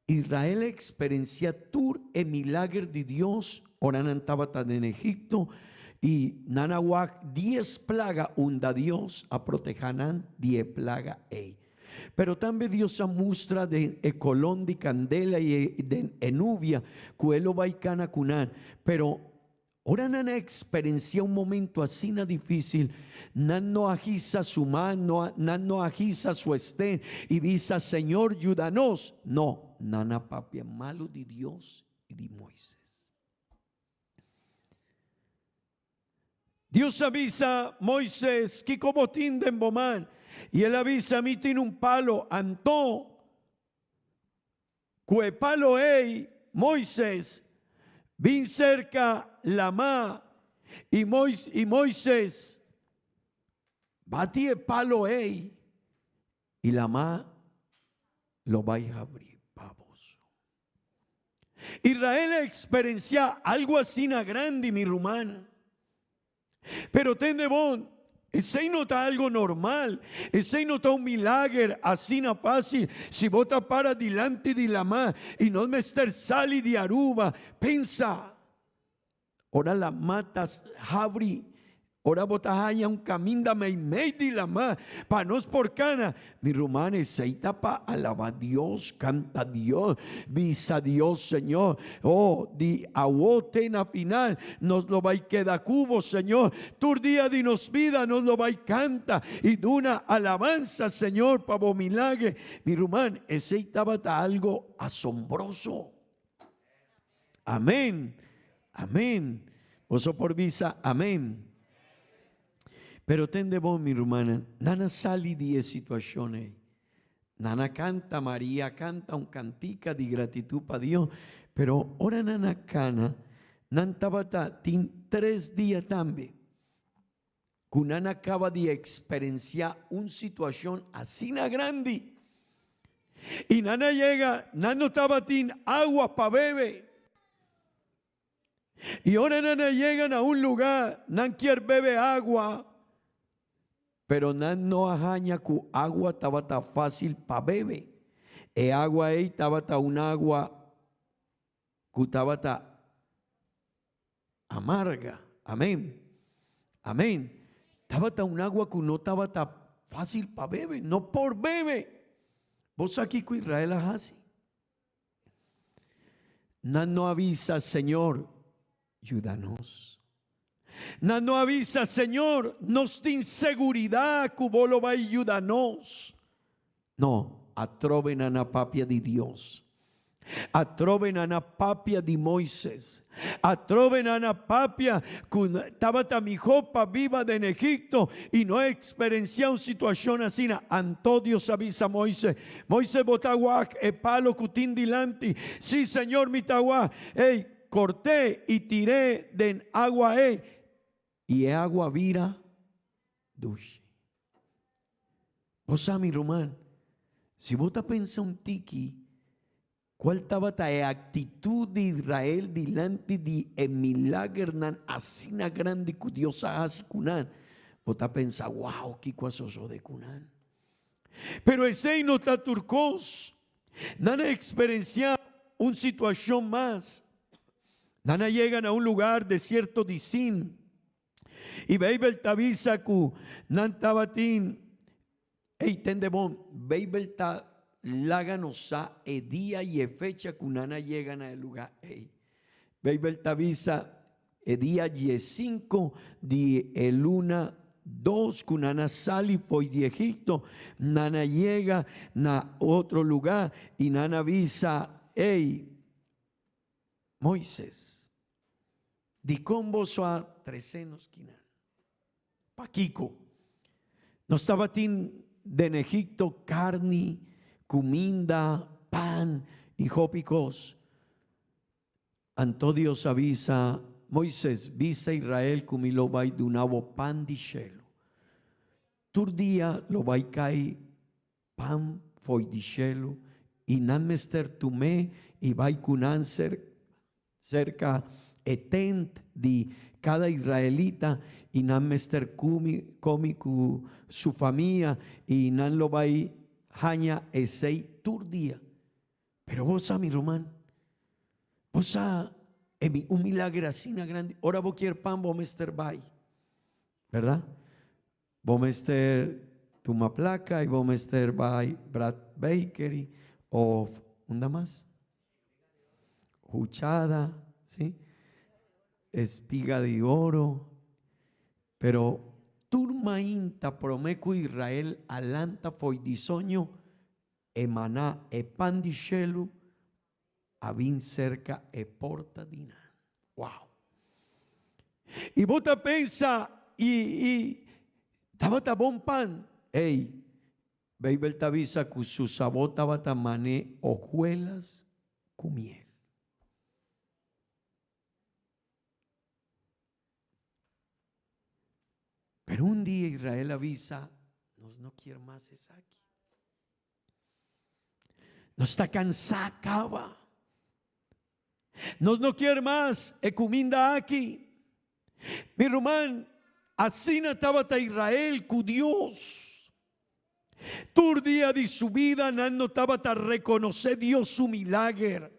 Israel a eksperensiá tur e milager di Dios ora nan tabata den Egipto i nan a wak dies plaga unda Dios a protehá nan di e plaga ei. Pero tambe Dios a mustra den e kolon di kandela i den e nubia ku e lo bai kana ku nan. Pero Ora nan a eksperensiá un momentu asina difísil, nan no a hisa su man, no a, nan no a hisa su esten i bisa, Señor, yuda nos. No, nan a papia malu di Dios i di Moises. Dios a bisa Moises, Kiko bo tin den bo man? I el a bisa, Mi tin un palo. Anto ku e palo ei, Moises bin serka lamá, i Moises bati e palo ei, i lamá lo bai habri pa boso. Israel a eksperensiá algu asina grandi, mi ruman. Pero tende bon, esei no ta algo normal, esei no ta un milager asina fácil. Si bo ta para dilanti di lamá i no mester sali di Aruba, pensa, ora lamá ta habri, ora bo ta haña un kaminda meimei di lamá pa nos por kana, Mi ruman, esei ta pa alaba Dios, canta Dios, bisa Dios, Señor, oh, di awo te na final, nos lo bai keda cu bo, Señor. Tur dia di nos bida nos lo bai canta y duna alabanza, Señor, pa bo milagre. Mi ruman, esei tabata algo asombroso. Amén. Amén. Boso por bisa amén. Pero tende bon, mi rumannan, nan a sali di e situashon ei. Nan a kanta, Maria a kanta un kantika di gratitut pa Dios, pero ora nan a kana, nan tabata tin tres dia tambe ku nan a kaba di eksperensiá un situashon asina grandi. I nan a yega, nan no tabatin awa pa bebe. I ora nan a yega na un lugá, nan kier bebe agua, pero nan no a haña ku agua tabata fásil pa bebe. E agua ei tabata un agua ku tabata amarga. Amén. Amén. Tabata un agua ku no tabata fásil pa bebe, no por bebe. Bo sa kiko Israel a hasi? Nan no a bisa, Señor, yuda nos. Nan no a bisa, Señor, nos tin seguridad ku bo lo bai yuda nos. No, atrobe nan a papia di Dios. Atrobe nan a papia di Moises. Atrobe nan a papia ku tabata mihó pa biba den Egipto i no eksperensiá un situashon asina. Anto Dios a bisa Moises, Moises, bo ta wak e palo ku tin dilanti? Sí, Señor, mi ta wak. Ey, kort'é i tir'é den agua ei, i e agua bira dushi. Bo sa, mi ruman, si bo ta pensa un tiki, Cual tabata e actitud di Israel dilanti di e milagernan asina grandi cu Dios a haci cu nan? Bo ta pensa, Wow, kico a sosode cu nan? Pero esey no ta tur cos. Nan a experencia un situacion mas. Nan a yega na un lugar desierto di Sin. I Beibel ta bisa ku nan tabatin, ey tende bon, Beibel ta laga nos sa e dia i e fecha ku nan a yega na e lugá ey. Beibel ta bisa e dia diesinko di e luna dos ku nan a sali fo'i di Egipto, nan a yega na otro lugá i nan a bisa, Ey, Moises, dikon boso a trese nos kinan? Pakiko? Nos tabatin den Egipto karni, kuminda, pan i hopi kos. Anto Dios a bisa Moises, Bisa Israel ku mi lo bai duna bo pan di shelu. Tur dia lo bai kai Pan fo'i di shelu, i nan mester tum'é i bai ku nan serka e tent di kada israelita, i nan mester kumi komi ku su famia, i nan lo bai haña esei tur dia. Pero bo sa, mi ruman, bo sa e un milager asina grandi, ora bo kier pan bo mester bai, bèrdat? Bo mester tuma plaka i bo mester bai Brad Bakery of unda mas? Huchada, si? Espiga di Oro. Pero tur mainta prome ku Israel a lanta fo'i di soño, e maná e pan di shelu a bin serka e porta di nan. Wow! I bo ta pensa, i, i, tabata bon pan? Ey! Beibel ta bisa ku su sabó tabata mané ohuelas ku miel. Pero un dia Israel a bisa, Nos no kier mas esaki. Nos ta cansá caba. Nos no kier mas e cuminda aki. Mi ruman, asina tabata Israel cu Dios. Tur dia di su bida nan no tabata reconoce Dios su milager.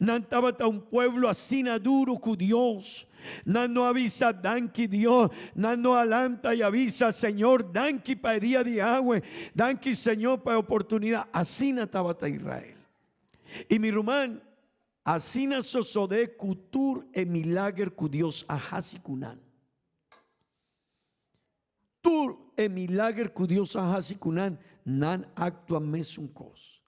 Nan tabata un pueblo asina duro cu Dios. Nan no a bisa danki Dios. Nan no a lanta y a bisa Señor danki pa e dia di awe. Danki Señor pa e oportunidad. Asina tabata Israel. Y mi ruman, asina sosode cu tur e milager cu Dios a haci cu nan. Tur e milager ku Dios a hasi ku nan, nan aktua mesun kos.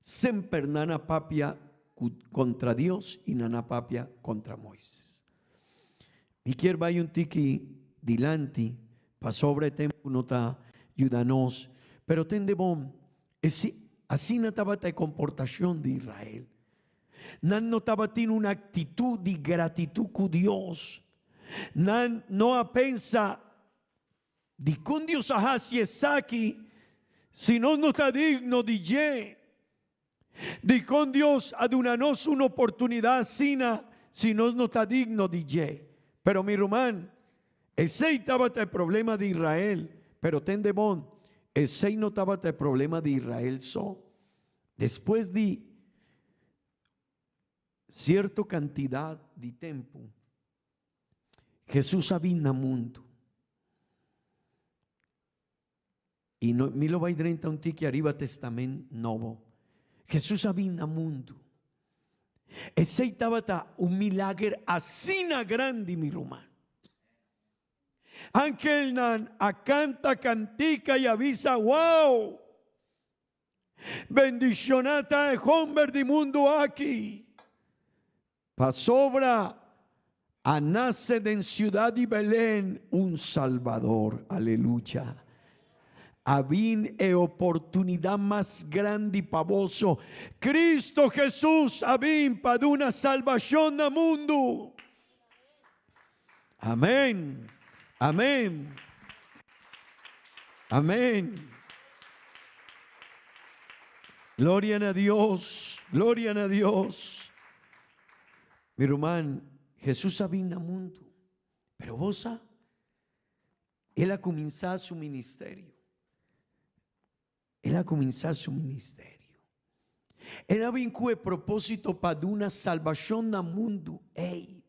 Semper nan a papia ku kontra Dios i nan a papia kontra Moises. Mi kier bai un tiki dilanti pasobra e tempu no ta yuda nos, pero tende bon, esi asina tabata e komportashon di Israel. Nan no tabatin un aktitut di gratitut ku Dios. Nan no a pensa, Dikon Dios a hasi esaki si nos no ta digno di dje? Dikon Dios a duna nos un oportunidat asina si nos no ta digno di dje? Pero mi ruman, esei tabata e problema di Israel, pero tende bon, esei no tabata e problema di Israel so. Despues di Cierto cantidad di tempu, Jesus a bin na mundu. I no, mi lo bai drenta un tiki ariba Testament Nobo. Jesus a bin na mundu. Esei tabata un milager asina grandi, mi ruman. Angelnan a canta cantica i a bisa, Wow! Bendishoná ta e homber di mundu aki, pasobra a nase den siudat di Belén un Salbador. Aleluya! A bin e oportunidat mas grandi pa boso. Cristo Jesus a bin pa duna salbashon na mundu. Amén. Amén. Amén. Gloria na Dios, gloria na Dios. Mi ruman, Jesús a bin na mundu, pero bo sa, El a kuminsá su ministerio. El a kuminsá su ministerio. El a bin ku e propósito pa duna salbashon na mundu ei.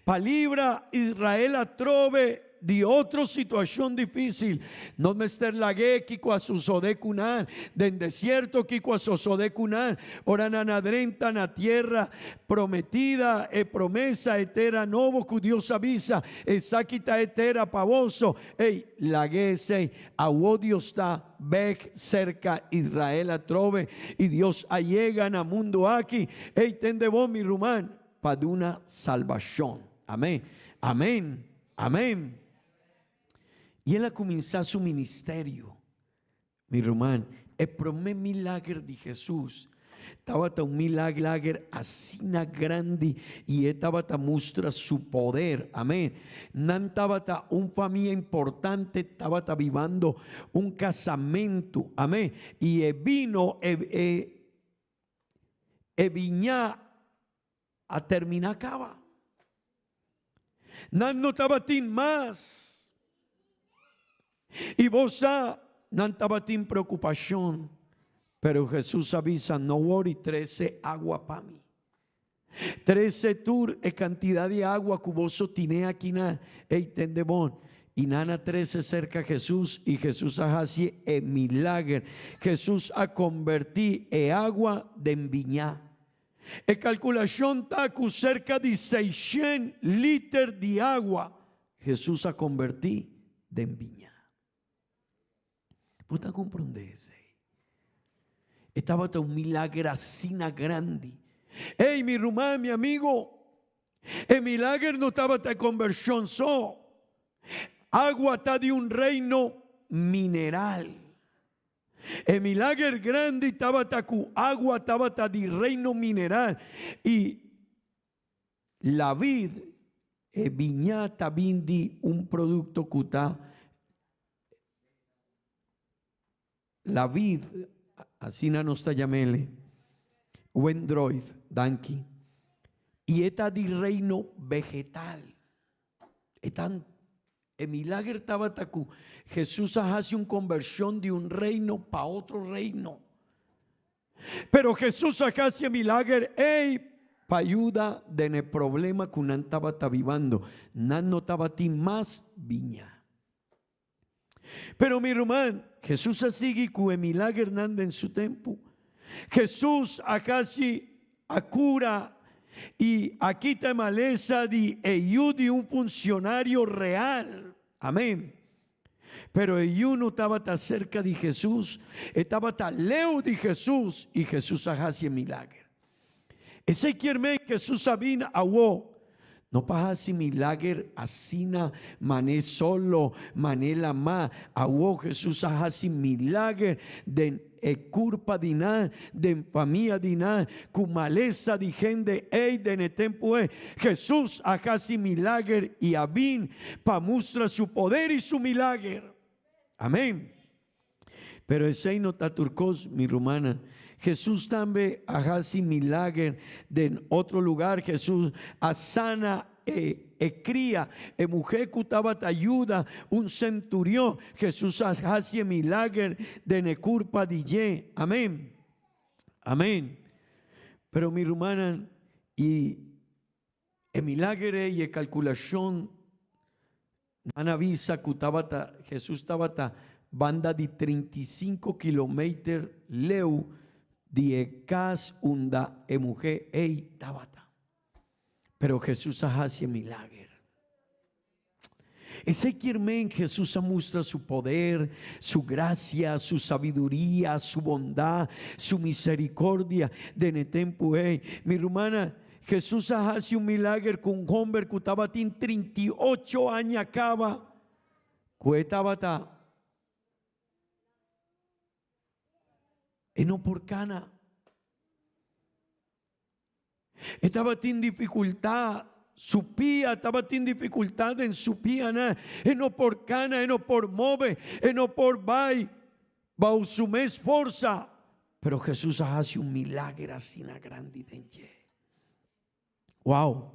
Pa libra Israel atrobe di otro situashon difísil. Nos mester lag'é kiko a sosodé ku nan den desierto, kiko a sosodé ku nan ora nan a drenta na tierra prometida, e promesa, e tera nobo ku Dios a bisa, Esaki ta e tera pa boso. Ei, lag'é esei. Awor Dios ta bek serka Israel atrobe, i Dios a yega na mundu aki. Ei, tende bon, mi ruman, pa duna salbashon. Amen. Amen. Amen. I el a kuminsá su ministerio. Mi ruman, e promé milager di Hesus tabata un milager asina grandi i e tabata mustra su poder. Amén. Nan tabata un famia importante, tabata bibando un kasamentu. Amén. I e bino, e, e, e biña a terminá kaba. Nan no tabatin mas. I bo sa, nan tabatin preokupashon. Pero Hesus a bisa, No wori, trese agua pa mi. Trese tur e kantidat di agua ku boso tine akinan. Ey, tende bon. I nan a trese serka Hesus, i Hesus a hasi e milager. Hesus a kombertí e agua den biña. E kalkulashon ta ku serka di seishen liter di agua Hesus a kombertí den biña. Bo ta komprondé esei? E tabata un milager asina grandi. Ey, mi ruman, mi amigo, e milager no tabata e kombershon so. Agua ta di un reino mineral. E milager grandi tabata ku agua tabata di reino mineral i la vid, e biña ta bin di un produkto ku ta la vid, asina nos ta yam'ele, wendroif, danki, i e ta di reino vegetal. E ta E milager tabata ku Hesus a hasi un konbershon di un reino pa otro reino. Pero Hesus a hasi e milager ei pa yuda den e problema ku nan tabata bibando. Nan no tabatin mas biña. Pero mi ruman, Hesus a sigui ku e milagernan den su tempu. Hesus a hasi a kura i a kita e malesa di e yu di un funcionario real. Amén. Pero e yu no tabata cerca di Hesus, e tabata leu di Hesus i Hesus a hasi e milager. Esei kier men Hesus a bin awo, no pa hasi milager asina man'é solo, man'é lamá, awo Hesus a hasi milager den e kurpa di nan, den famia di nan, ku malesa di hende ei den e tempu ei. Hesus a hasi milager i a bin pa mustra su poder i su milager. Amén. Pero esei no ta tur kos, mi rumannan. Hesus tambe a hasi milager den otro lugar. Hesus a sana e e kria, e muhé ku tabata yuda un senturion. Hesus a hasi e milager den e kurpa di dje. Amén. Amén. Pero mi rumannan, i e milager ei, e kalkulashon Nan a bisa ku tabata Hesus tabata banda di 35 kilometer leu di e kas unda e muhé ei tabata. Pero Hesus a hasi e milager. Esei kier men Hesus a mustra su poder, su grasia, su sabiduria, su bondat, su miserikordia den e tempu ei. Mi rumannan, Hesus a hasi un milager ku un homber ku tabatin 38 aña kaba ku e tabata e no por kana. E tabatin difikultat, su pia tabatin difikultat den su pianan, e no por kana, e no por move, e no por bai bou su mes forsa. Pero Hesus a hasi un milager asina grandi den dje. Wow!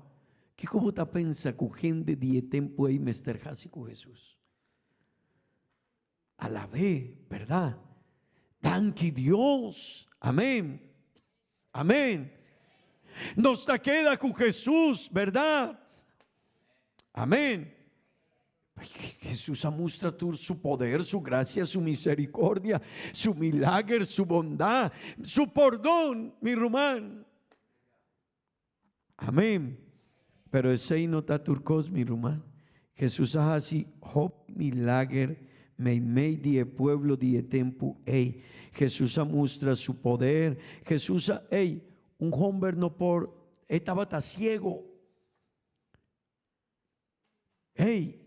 Kiko bo ta pensa ku hende di e tempu ei mester hasi ku Hesus? Alab'é, bèrdat? Danki Dios! Amén! Amén! Nos ta keda ku Hesus, bèrdat? Amén! Hesus a mustra tur su poder, su gracia, su misericordia, su milager, su bondad, su pordon, mi ruman. Amén. Pero esei no ta tur cos, mi ruman. Hesus a haci hopi milager meimei di e pueblo di e tempu ei. Hesus a mustra su poder. Hesus a, ei, un homber no por, e tabata ciego. Hey,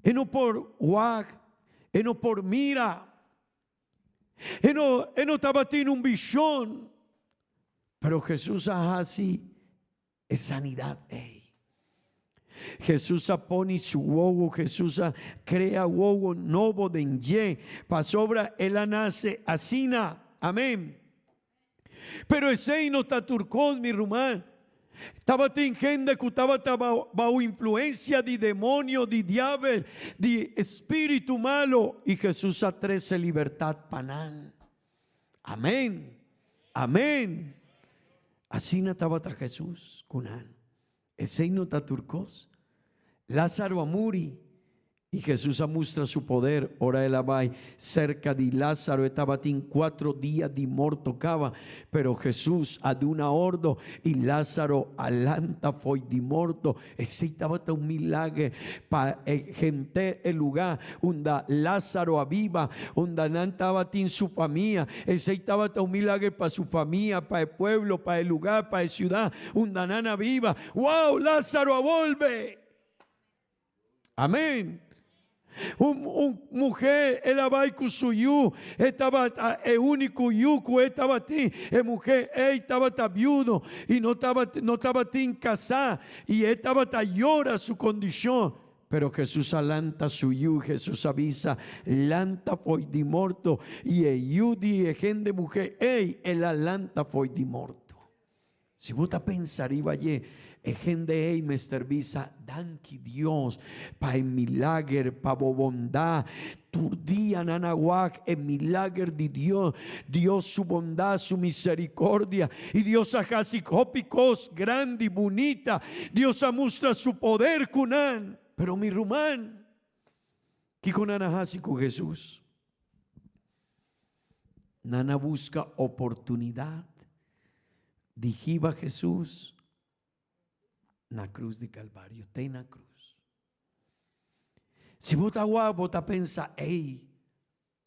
e no por wak, e no por mira, e no, e no tabatin un vision, pero Jesús a hasi e sanidad ei. Jesús a pone su wowo, Jesús a crea wowo nobo den dje, pasobra el a nace asina. Amén. Pero esei no ta tur kos, mi ruman. Tabatin hende ku tabata bao influensia di demonio, di diabel, di spiritu malo, i Hesus a trese libertat pa nan. Amen. Amen. Asina tabata Hesus ku nan. Esei no ta tur kos. Lázaro a muri i Hesus a mustra su poder ora el a bai serka di Lázaro. E tabatin kuatro dia di morto kaba, pero Hesus a duna ordo i Lázaro a lanta fo'i di morto. Esei tabata un milager pa e henter e lugá unda Lázaro a biba, unda nan tabatin su famia. Esei tabata un milager pa su famia, pa e pueblo, pa e lugá, pa e siudat unda nan a biba. Wow! Lázaro a bolbe! Amén! Un un muhé el a bai ku su yu, e tabata e úniko yu ku e tabatin. E muhé ei tabata biudo i no tabat no tabatin kasá, i e tabata yora su kondishon. Pero Hesus a lanta su yu, Hesus a bisa, Lanta fo'i di morto. I e yu di e hende muhé ei, el a lanta fo'i di morto. Si bo ta pensa riba dje, e hende ei mester bisa, Danki Dios pa e milager, pa bo bondat. Tur dia nan a wak e milager di Dios, Dios su bondat, su misericordia. I Dios a hasi hopi kos grandi, bunita. Dios a mustra su poder ku nan. Pero mi ruman, kiko nan a hasi ku Hesus? Nan a buska oportunidat di hiba Hesus na krus di Kalvario, te na krus. Si bo ta wak, bo ta pensa, Ey,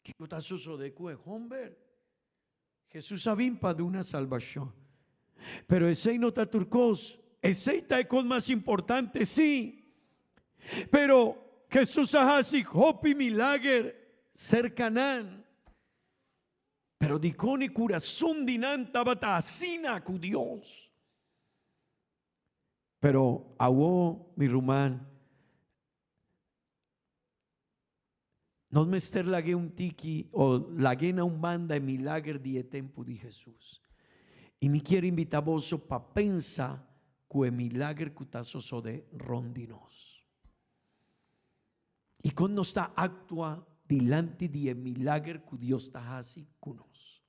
kiko ta sosodé ku e homber? Hesus a bin pa duna salbashon. Pero esei no ta tur kos. Esei ta e kos mas importante, sí. Pero Hesus a hasi hopi milager serka nan. Pero dikon e kurason di nan tabata asina ku Dios? Pero awo, mi ruman, Nos mester lag'é un tiki o lag'é na un banda e milager di e tempu di Hesus. I mi kier invitá boso pa pensa ku e milager ku ta sosodé rònt di nos. I kon nos ta aktua dilanti di e milager ku Dios ta hasi ku nos.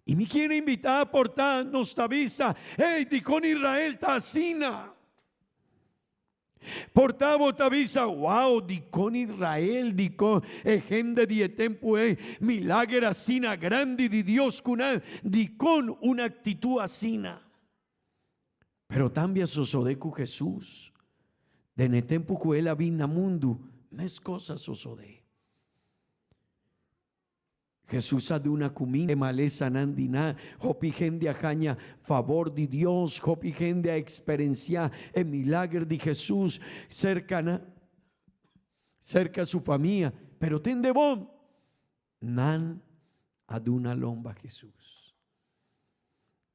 I mi kier invitá por ta nos ta bisa, Hey, dikon Israel ta asina? Por ta bo ta bisa, Wow, dikon Israel, dikon e hende di e tempu ei, milager asina grandi di Dios ku nan, dikon un aktitud asina? Pero tambe a sosodé ku Hesus. Den e tempu ku el a bin na mundu, meskos a sosodé. Hesus a duna kuminda e malesanan di nan. Hopi hende a haña fabor di Dios, hopi hende a eksperensiá e milager di Hesus serka nan, serka su famia. Pero tende bon, nan a duna lomba Hesus.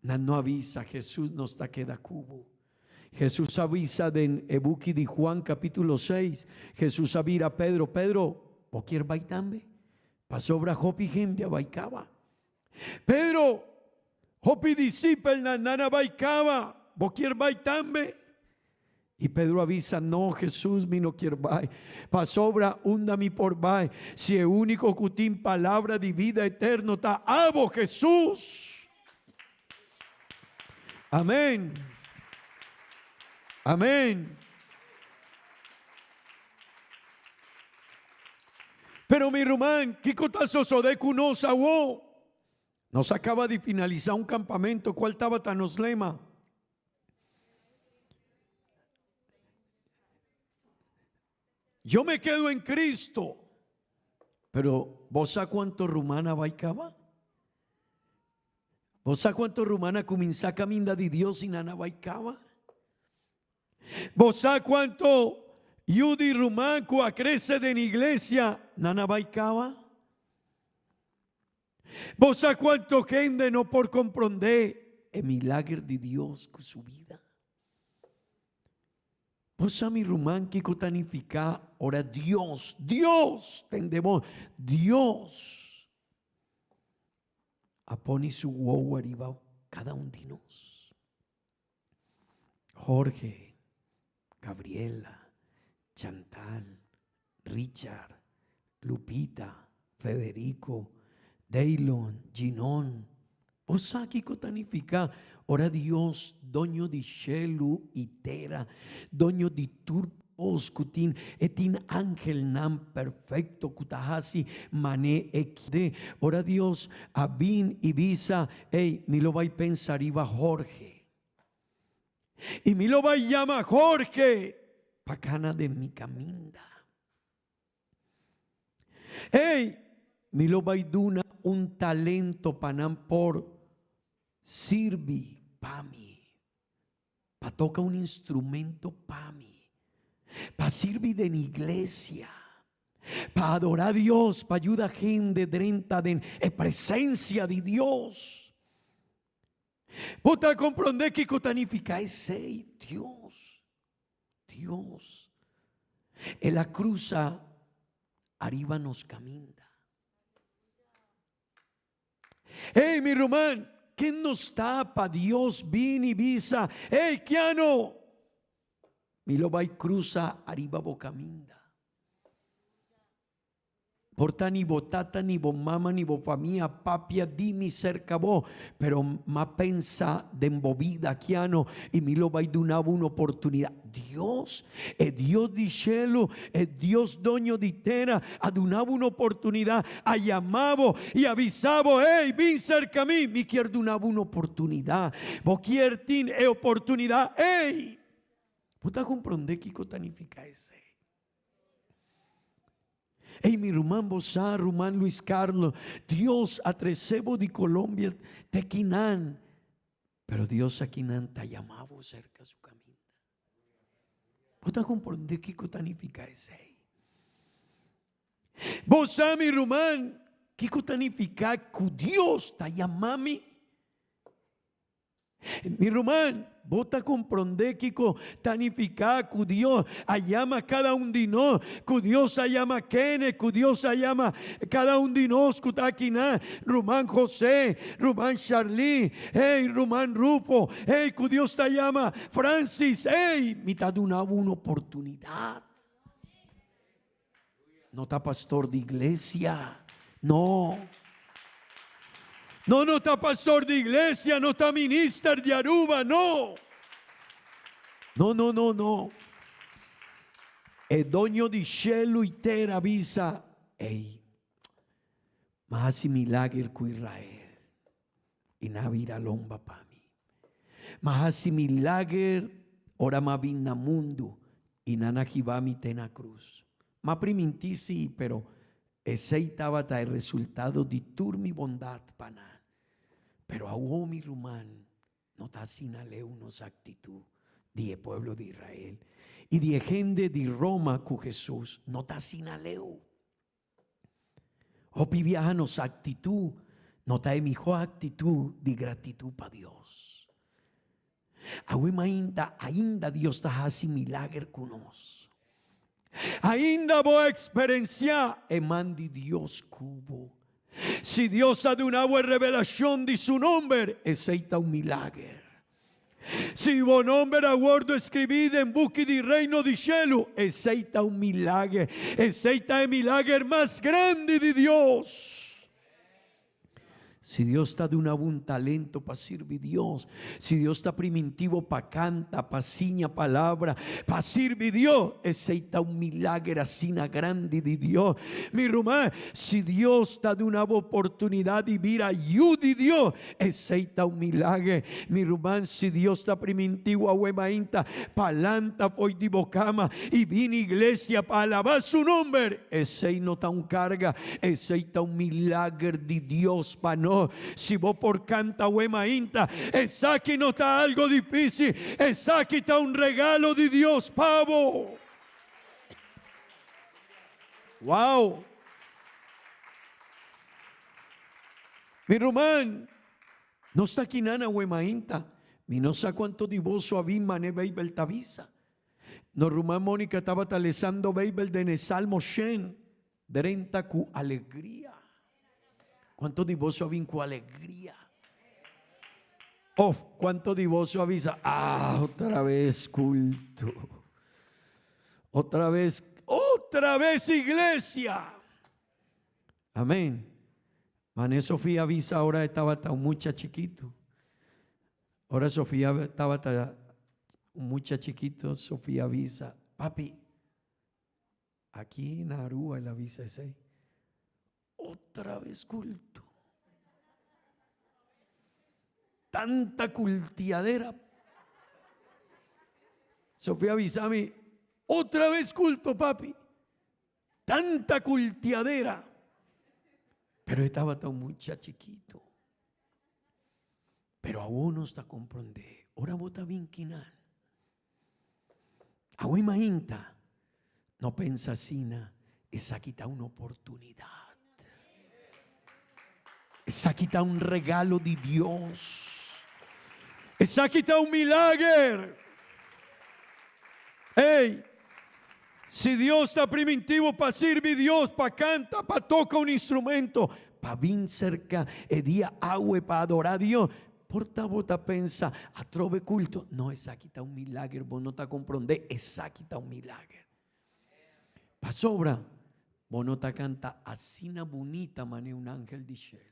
Nan no a bisa, Hesus nos ta keda ku bo. Hesus a bisa den e buki di Juan capítulo seis, Hesus a bira Pedro, Pedro, bo kier bai tambe? Pasobra hopi hende a bai kaba. Pedro, hopi disipelnan nan a bai kaba, bo kier bai tambe? I Pedro a bisa, No, Hesus, mi no kier bai, pasobra unda mi por bai, si e úniko ku tin palabra di bida eterno ta abo, Hesus? Amén. Amén. Pero mi ruman, kiko ta sosodé ku nos awo? Nos a kaba di finalisá un kampamento, kual tabata nos lema? Yo me quedo en Cristo. Pero bo sa cuanto ruman a bai caba? Bo sa cuanto ruman a cuminsa caminda di Dios y nan a bai caba? Bo sa cuanto yu di ruman cu a crece den iglesia nan a bai caba? Bo sa cuanto hende no por comprende e milager di Dios cu su bida? Bo sa mi ruman kico ta nifica ora Dios, Dios, tende bon, Dios a pone su wowo ariba cada un di nos. Jorge, Gabriela, Chantal, Richard, Lupita, Federico, Daylon, Ginon. Bo sa kiko ta nifiká ora Dios, doño di shelu i tera, doño di tur kos ku tin, e tin angelnan perfekto ku ta hasi man'é e kere. Ora Dios a bin i bisa, Ey, mi lo bai pensa riba Jorge. I mi lo bai yama Jorge pa kana den mi kaminda. Ey, mi lo bai duna un talento pa nan por sirbi pa mi, pa toka un instrumento pa mi, pa sirbi den iglesia. Pa adorá Dios, pa yuda hende drenta den e presencia di Dios. Bo ta comprendé kiko ta nifiká esei? Dios, Dios, El a cruza ariba nos caminda. Hey, mi ruman, ken nos ta pa Dios bini bisa, Hey, Keanu, mi lo bai cruza ariba bo caminda. Por ta ni bo tata, ni bo mama, ni bo famia papia di mi serka bo, pero m'a pensa den bo bida, Keanu, i mi lo bai duna bo un oportunidad. Dios, e Dios di shelu, e Dios doño di tera, a duna bo un oportunidad, a yama bo i a bisa bo, Hey, bin serka mi, mi kier duna bo un oportunidad. Bo kier tin e oportunidad ey? Bo ta comprende kiko ta nifica esey? Ey, mi ruman, bo sa, ruman Luis Carlos, Dios a trece bo di Colombia te kinan. Pero Dios akinan ta yama bo serka su kaminda. Bo ta komprondé kiko ta nifiká esei? Bo sa, mi ruman, kiko ta nifiká ku Dios ta yama mi? Mi ruman, bo ta komprondé kiko ta nifiká ku Dios a yama kada un di nos, ku Dios a yama kene, ku Dios a yama kada un di nos ku ta akinan, ruman José, ruman Charly, hey, ruman Rufo, hey, ku Dios ta yama Francis, hey, mi ta duna bo un oportunidat. No ta pastor di iglesia, no. No, no ta pastor di iglesia, no ta minister di Aruba, no. No, no, no, no. E doño di shelu i tera bisa, Ey, m'a hasi milager ku Israel i nan a bira lomba pa mi. M'a hasi milager ora m'a bin na mundu i nan a hiba mi te na krus. M'a primintí sí, pero esei tabata e resultado di tur mi bondat pa nan. Pero awor mi ruman, No ta asina leu nos actitud di e pueblo di Israel y di e hende di Roma cu Jesus. No ta asina leu. Hopi biaha nos actitud no ta e miho actitud di gratitud pa Dios. Awe mainta ainda Dios ta haci milager cu nos. Ainda bo a experencia e man di Dios cu bo. Si Dios a duna bo e revelacion di su nomber, esey ta un milager. Si bo nomber a wordo escribi den buki di Reino di Shelu, esey ta un milager. Esey ta e milager mas grandi di Dios. Si Dios ta duna bo un talento pa sirbi Dios, si Dios ta priminti bo pa canta, pa siña palabra, pa sirbi Dios, esey ta un milager asina grandi di Dios. Mi ruman, si Dios ta duna bo oportunidad di bira yu di Dios, esey ta un milager. Mi ruman, si Dios ta priminti bo awe mainta pa lanta fo'i di bo cama y bini iglesia pa alaba su nomber, Esei no ta un karga, esei ta un milager di Dios pa nos. Si bo por kanta awe mainta, esaki no ta algo difísil, esaki ta un regalo di Dios pa bo. Wow! Mi ruman, nos ta kinan awe mainta. Mi no sa kuantu di boso a bin mane Beibel ta bisa. Nos ruman Monica tabata lesando Beibel den e Salmo shen drenta ku alegria. Kuantu di boso a bin ku alegria? Of kuantu di boso a bisa, ah, otra bes kulto. Otra bes, otra bes iglesia. Amen. Mane Sofia a bisa ora e tabata un mucha chikitu. Ora Sofia tabata un mucha chikito, Sofia bisa, Papi, aki na Aruba el a bisa esei, otra vez culto. Tanta cultiadera. Sofia bisa mi, otra vez culto, papi. Tanta cultiadera. Pero e tabata un mucha chikito. Pero awor nos ta comprende, ora bo ta bin kinan, awe mainta, no pensa asina. Esaki ta un oportunidat. Esaki ta un regalo di Dios. Esaki ta un milager. Ey, si Dios ta priminti bo pa sirbi Dios, pa canta, pa toca un instrumento, pa bin cerca e dia awe pa adora Dios, por ta bo ta pensa, atrobe culto. No, esaki ta un milager, bo no ta compronde, esaki ta un milager. Pasobra bo no ta canta asina bunita mane un angel di shelu.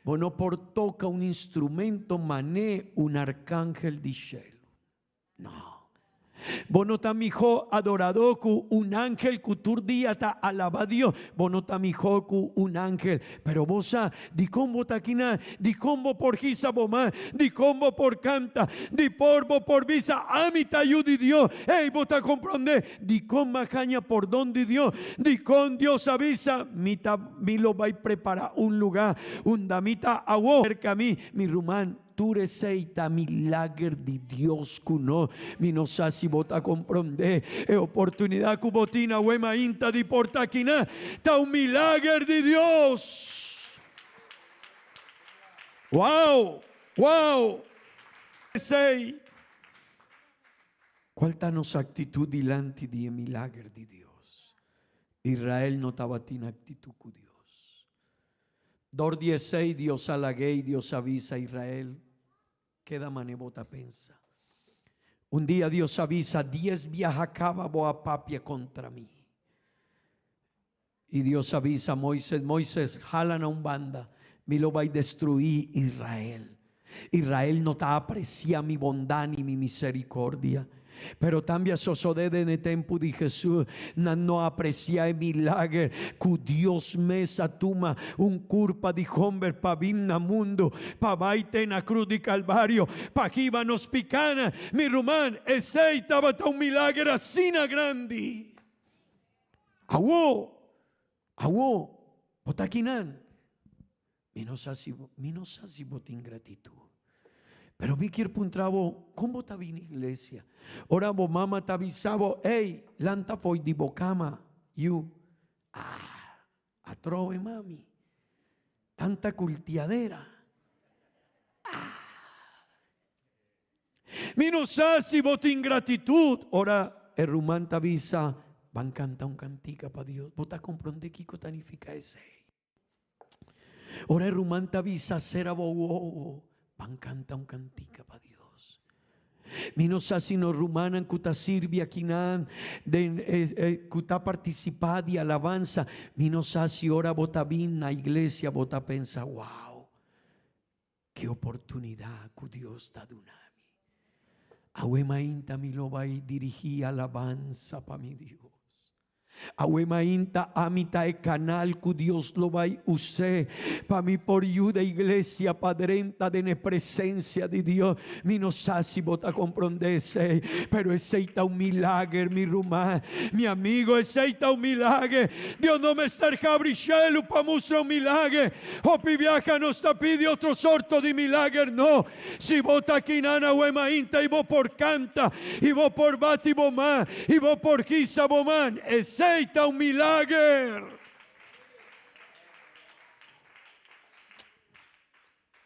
Bo no por toca un instrumento mane un arcangel di shelu. No. Bo no ta mihó adoradó ku un angel ku tur dia ta alabá Dios. Bo no ta mihó ku un angel. Pero bo sa dikon bo ta akinan, dikon bo por hisa bo man, dikon bo por kanta, di por bo por bisa, Ami ta yu di Dios. Ey, bo ta komprondé dikon m'a haña pordon di Dios, dikon Dios a bisa, Mi ta, mi lo bai prepará un lugá unda mi ta awó. Serka mi, mi ruman. Tur esei ta milager di Dios ku no. Mi no sa si bo ta komprondé e oportunidat ku bo tin awe mainta di por ta akinan. Ta un milager di Dios! Wow! Wow! Esei. Kual ta nos aktitut dilanti di e milager di Dios? Israel no tabatin aktitut ku Dios. Dor di esei Dios a lag'é i Dios a bisa Israel, Keda mane bo ta pensa. Un dia Dios a bisa, Dies biaha kaba bo a papia kontra mi. I Dios a bisa Moises, Moises, hala na un banda, mi lo bai destruí Israel. Israel no ta apresiá mi bondat ni mi misericordia. Pero tambe a sosodé den e tempu di Jesús, nan no a apresiá e milager ku Dios mes a tuma un kurpa di homber pa bin na mundu, pa bai te na krus di Kalvario, pa hiba nos pikánan. Mi ruman, esei tabata un milager asina grandi. Awó, awó, bo ta kinan? Mi no sa si bo, mi no sa si bo tin gratitud. Pero mi kier puntra bo, kon bo ta bini iglesia? Ora bo mama ta bisa bo, ey, lanta fo'i di bo kama, yu. Ah, atrobe mami. Tanta kultiadera. Ah. Mi no sa si bo tin gratitud. Ora e ruman ta bisa, ban kanta un kantika pa Dios. Bo ta komprondé kiko ta nifiká esei? Ora e ruman ta bisa sera bo wowo, ban kanta un kantika pa Dios. Mi no sa si nos rumannan ku ta sirbi akinan den ku ta partisipá di alabansa, mi no sa si ora bo ta bin na iglesia bo ta pensa, wow, ki oportunidat ku Dios ta duna mi. Awe mainta mi lo bai dirigí alabansa pa mi Dios. Awe mainta ami ta e kanal ku Dios lo bai us'é pa mi por yuda iglesia pa drenta den e presensia di Dios. Mi no sa si bo ta komprondé esei, pero esei ta un milager, mi ruman, mi amigo, esei ta un milager. Dios no mester habri shelu pa mustra un milager. Hopi biaha nos ta pidi otro sorto di milager, no. Si bo ta kinan awe mainta i bo por kanta, i bo por bati bo man, i bo por hisa bo man, esei ta un milager!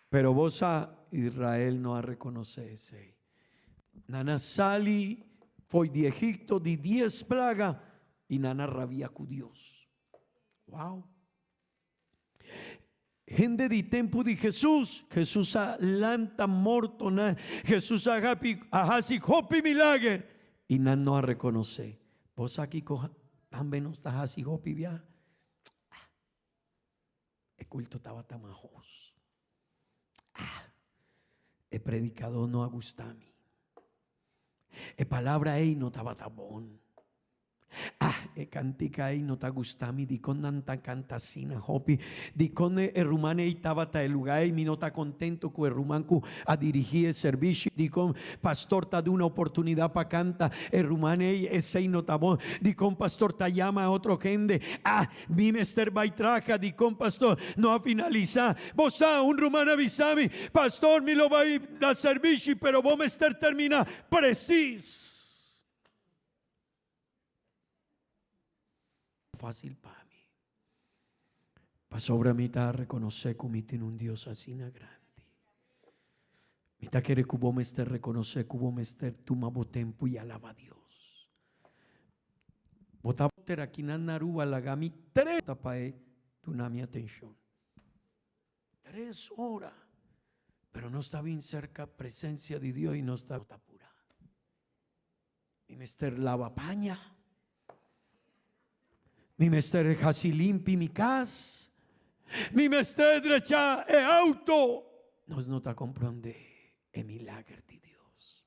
Pero bo sa, Israel no a rekonosé esei. Nan a sali fo'i di Egipto di dies plaga i nan a rabia ku Dios. Wow! Hende di tempu di Hesus, Hesus a lanta mortonan, Hesus a hapi a hasi hopi milager i nan no a rekonosé. Bo sa kiko tambe nos ta hasi hopi biaha? Ah, e kulto tabata mahos. Ah, e predikadó no a gusta mi. E palabra ei no tabata bon. Ah, e kantika ei no ta gusta mi, dikon nan ta kanta asina hopi? Dikon e ruman ei tabata e lugá ei? Mi no ta kontento ku e ruman ku a dirigí e servisio. Dikon pastor ta duna oportunidat pa kanta e ruman ei? Esei no ta bon. Dikon pastor ta yama e otro hende? Ah, mi mester bai traha. Dikon pastor no a finalisá? Bo sa, un ruman a bisa mi, Pastor, mi lo bai na servisio, pero bo mester terminá presis. Fácil pa mi. Pasobra mi ta rekonosé ku mi tin un Dios asina grandi. Mi ta kere ku bo mester rekonosé ku bo mester tuma bo tempu i alabá Dios. Bo ta ter akinan na Aruba laga mi tres ta pa e duna mi atenshon. Tres ora. Pero nos ta bin serka presensia di Dios i nos ta purá. Mi mester laba paña. Mi mester hasi limpi mi kas. Mi mester drecha e auto. Nos no ta komprondé e milager di Dios.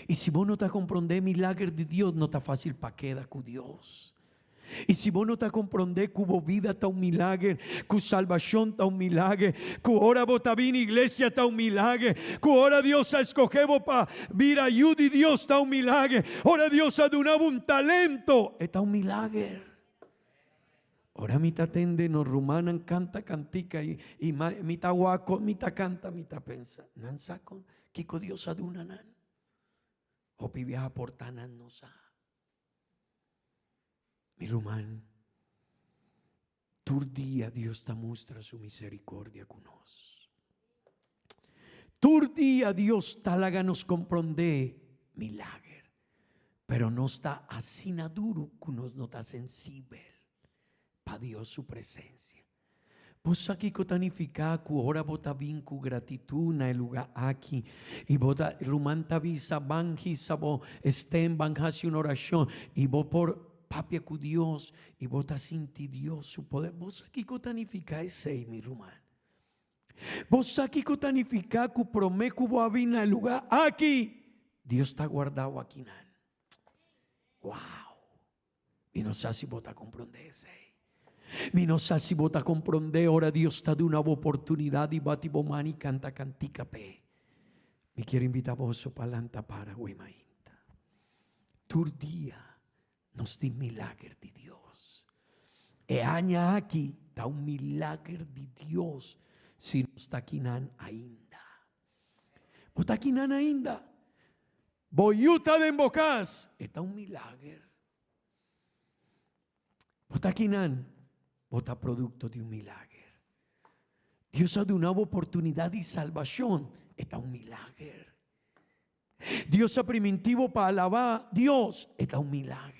I si bo no ta komprondé e milager di Dios, no ta fásil pa keda ku Dios. I si bo no ta komprondé ku bo bida ta un milager, ku salbashon ta un milager, ku ora bo ta bini iglesia ta un milager, ku ora Dios a eskohé bo pa bira yu di Dios ta un milager, ora Dios a duna bo un talento, e ta un milager. Ora mi ta tende nos rumannan kanta kantika i i mi ta wak kon mi ta kanta, mi ta pensa, nan sa kon kiko Dios a duna nan? Hopi biaha por ta nan no sa. Mi ruman, tur dia Dios ta mustra su misericordia cu nos. Tur dia Dios ta laga nos comprende milager, pero nos ta asina duru cu nos no ta sensibel pa Dios su presencia. Bo sa kiko ta nifiká ku ora bo ta bin ku gratitud na e lugá aki i bo ta ruman ta bisa ban hisa bo stem ban hasi un orashon i bo por papia ku Dios i bo ta sinti Dios su poder. Bo sa kiko ta nifiká esei mi ruman? Bo sa kiko ta nifiká ku promé ku bo a bin na e lugá aki Dios ta guarda bo akinan? Wow! Mi no sa si bo ta komprondé esei. Mi no sa si bo ta komprondé ora Dios ta duna bo oportunidat di bati bo man i kanta kantika p'e. Mi kier invitá boso pa lanta para awe mainta. Tur dia nos tin milager di Dios. E aña aki ta un milager di Dios si nos ta kinan ainda. Bo ta kinan ainda. Bo yu ta den bo kas, e ta un milager. Bo ta kinan, bo ta produkto di un milager. Dios a duna bo oportunidat di salbashon, e ta un milager. Dios a priminti bo pa alabá Dios, e ta un milager.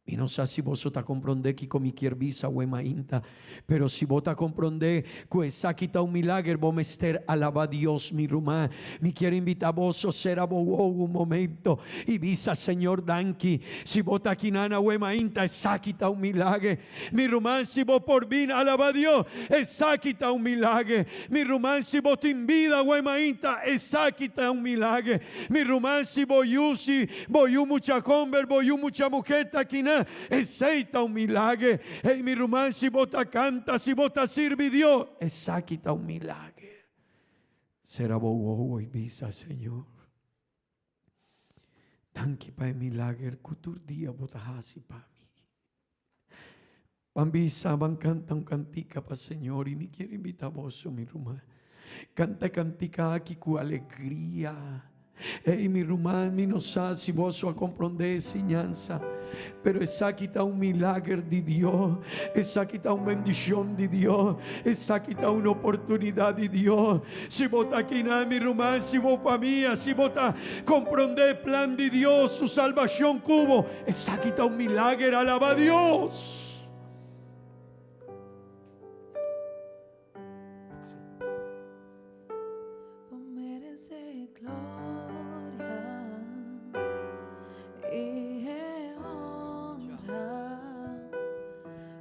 Mi no sa si boso ta komprondé kiko mi kier bisa awe mainta, pero si bo ta komprondé ku esaki ta un milager, bo mester alabá Dios, mi ruman. Mi kier invitá boso sera bo wowo un momento i bisa Señor danki. Si bo ta akinan awe mainta, esaki ta un milager. Mi ruman, si bo por bin alabá Dios, esaki ta un milager. Mi ruman, si bo tin bida awe mainta, esaki ta un milager. Mi ruman, si bo yu, si bo yu mucha homber, bo yu mucha muher ta akinan, esei ta un milager. Ey, mi ruman, si bo ta kanta, si bo ta sirbi Dios, esaki ta un milager. Sera bo wowo i bisa, Señor, danki pa e milager ku tur dia bo ta hasi pa mi. Ban bisa, ban kanta un kantika pa Señor i mi kier invita boso, mi ruman. Kanta e kantika aki ku alegria. Ey, mi ruman, mi no sa si boso a komprondé e siñansa, pero esaki ta un milager di Dios, esaki ta un bendishon di Dios, esaki ta un oportunidat di Dios. Si bo ta akinan, mi ruman, si bo famia, si bo ta komprondé e plan di Dios, su salbashon ku bo, Esaki ta un milager, alaba Dios! Bo merece gloria y e honra.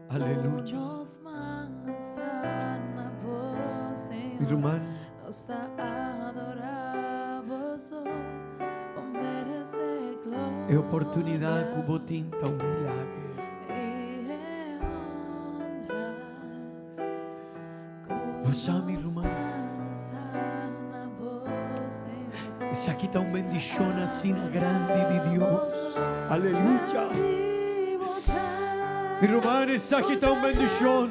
Aleluya. Nos man alza bo, Mi Señor. ruman. Nos ta adora boso, bo merece gloria. E oportunidad cu bo tin ta un milager. Bo sa mi ruman, esaki ta un bendicion asina grandi di Dios. Aleluya. Mi ruman, esaki ta un bendicion.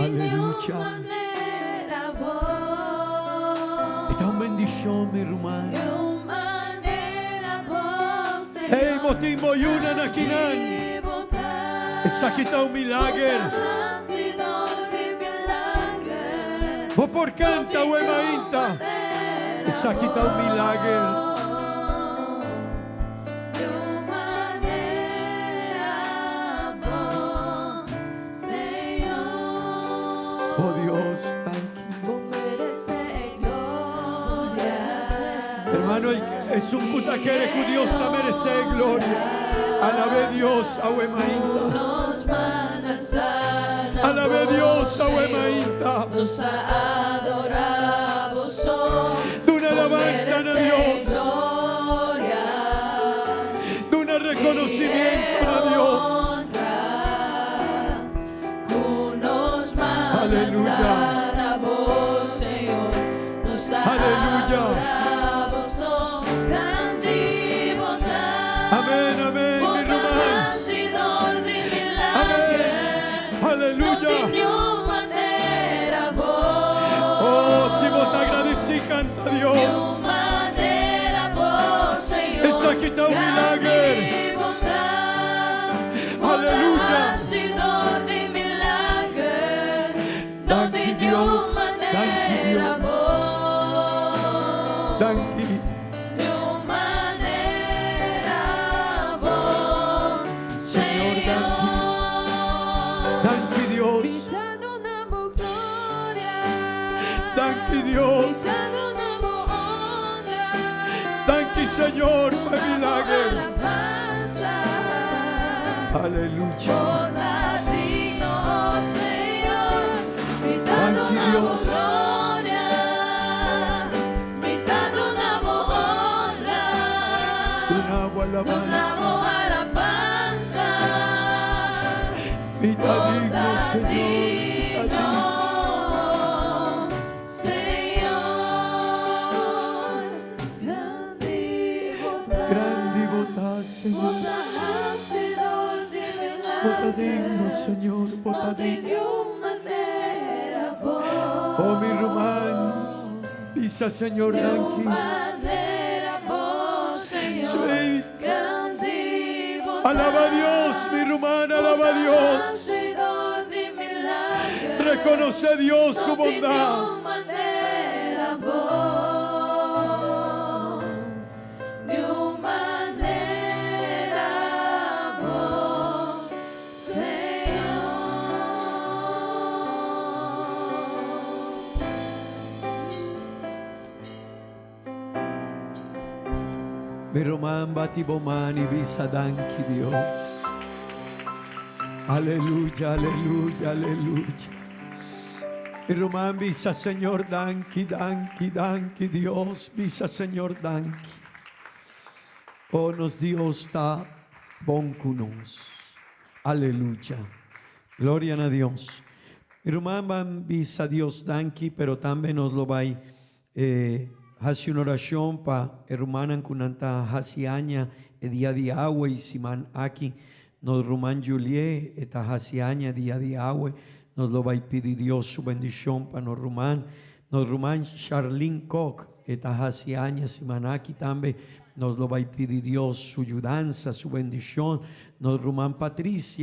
Aleluya. E ta un bendicion, mi ruman. Hey, bo tin bo yunan akinan. Esaki ta un milager. Bo por kanta awe mainta. Esaki ta un milager. Oh Dios, danki. Hermano, esun ku ta kere ku Dios ta meresé gloria. Alab'é Dios awe mainta. Alab'é Dios awe mainta. Duna alabansa na Dios. Duna reconocimiento na Dios. Aleluya. Aleluya. Amén, amén, mi ruman. Amén. Aleluya. Oh, si bo ta agradesí, kanta Dios. Esaki ta un milager. Aleluya. Danki Dios. Danki Dios. Danki. Señor, danki. Danki Dios. Danki Dios. Danki Señor pa milager. Aleluya. Danki Dios. Duna bo alabansa. Mi ta digno, Señor. Mi ta digno. Señor, Grandi bo ta, Señor. Bo ta digno, Señor. Bo ta digno. Oh, mi ruman. Bisa, Señor, danki. Sí. Alaba a Dios, mi ruman, alaba a Dios. Reconoce a Dios su bondad. Manera bo, niun manera bo, Señor. Mi ruman, bati bo man i bisa danki Dios. Aleluya, aleluya, aleluya. Mi ruman, bisa Señor danki, danki, danki Dios. Bisa Señor danki. Oh, nos Dios ta bon ku nos. Aleluya. Gloria na Dios. Mi ruman, ban bisa Dios danki, pero tambe nos lo bai hasi un orashon pa e rumannan ku nan ta hasi aña e dia di awe i siman aki. Nos ruman Julie e ta hasi aña dia di awe. Nos lo bai pidi Dios su bendishon pa nos ruman. Nos ruman Charlene Koch e ta hasi aña siman aki tambe. Nos lo bai pidi Dios su yudansa, su bendishon. Nos ruman Patricia.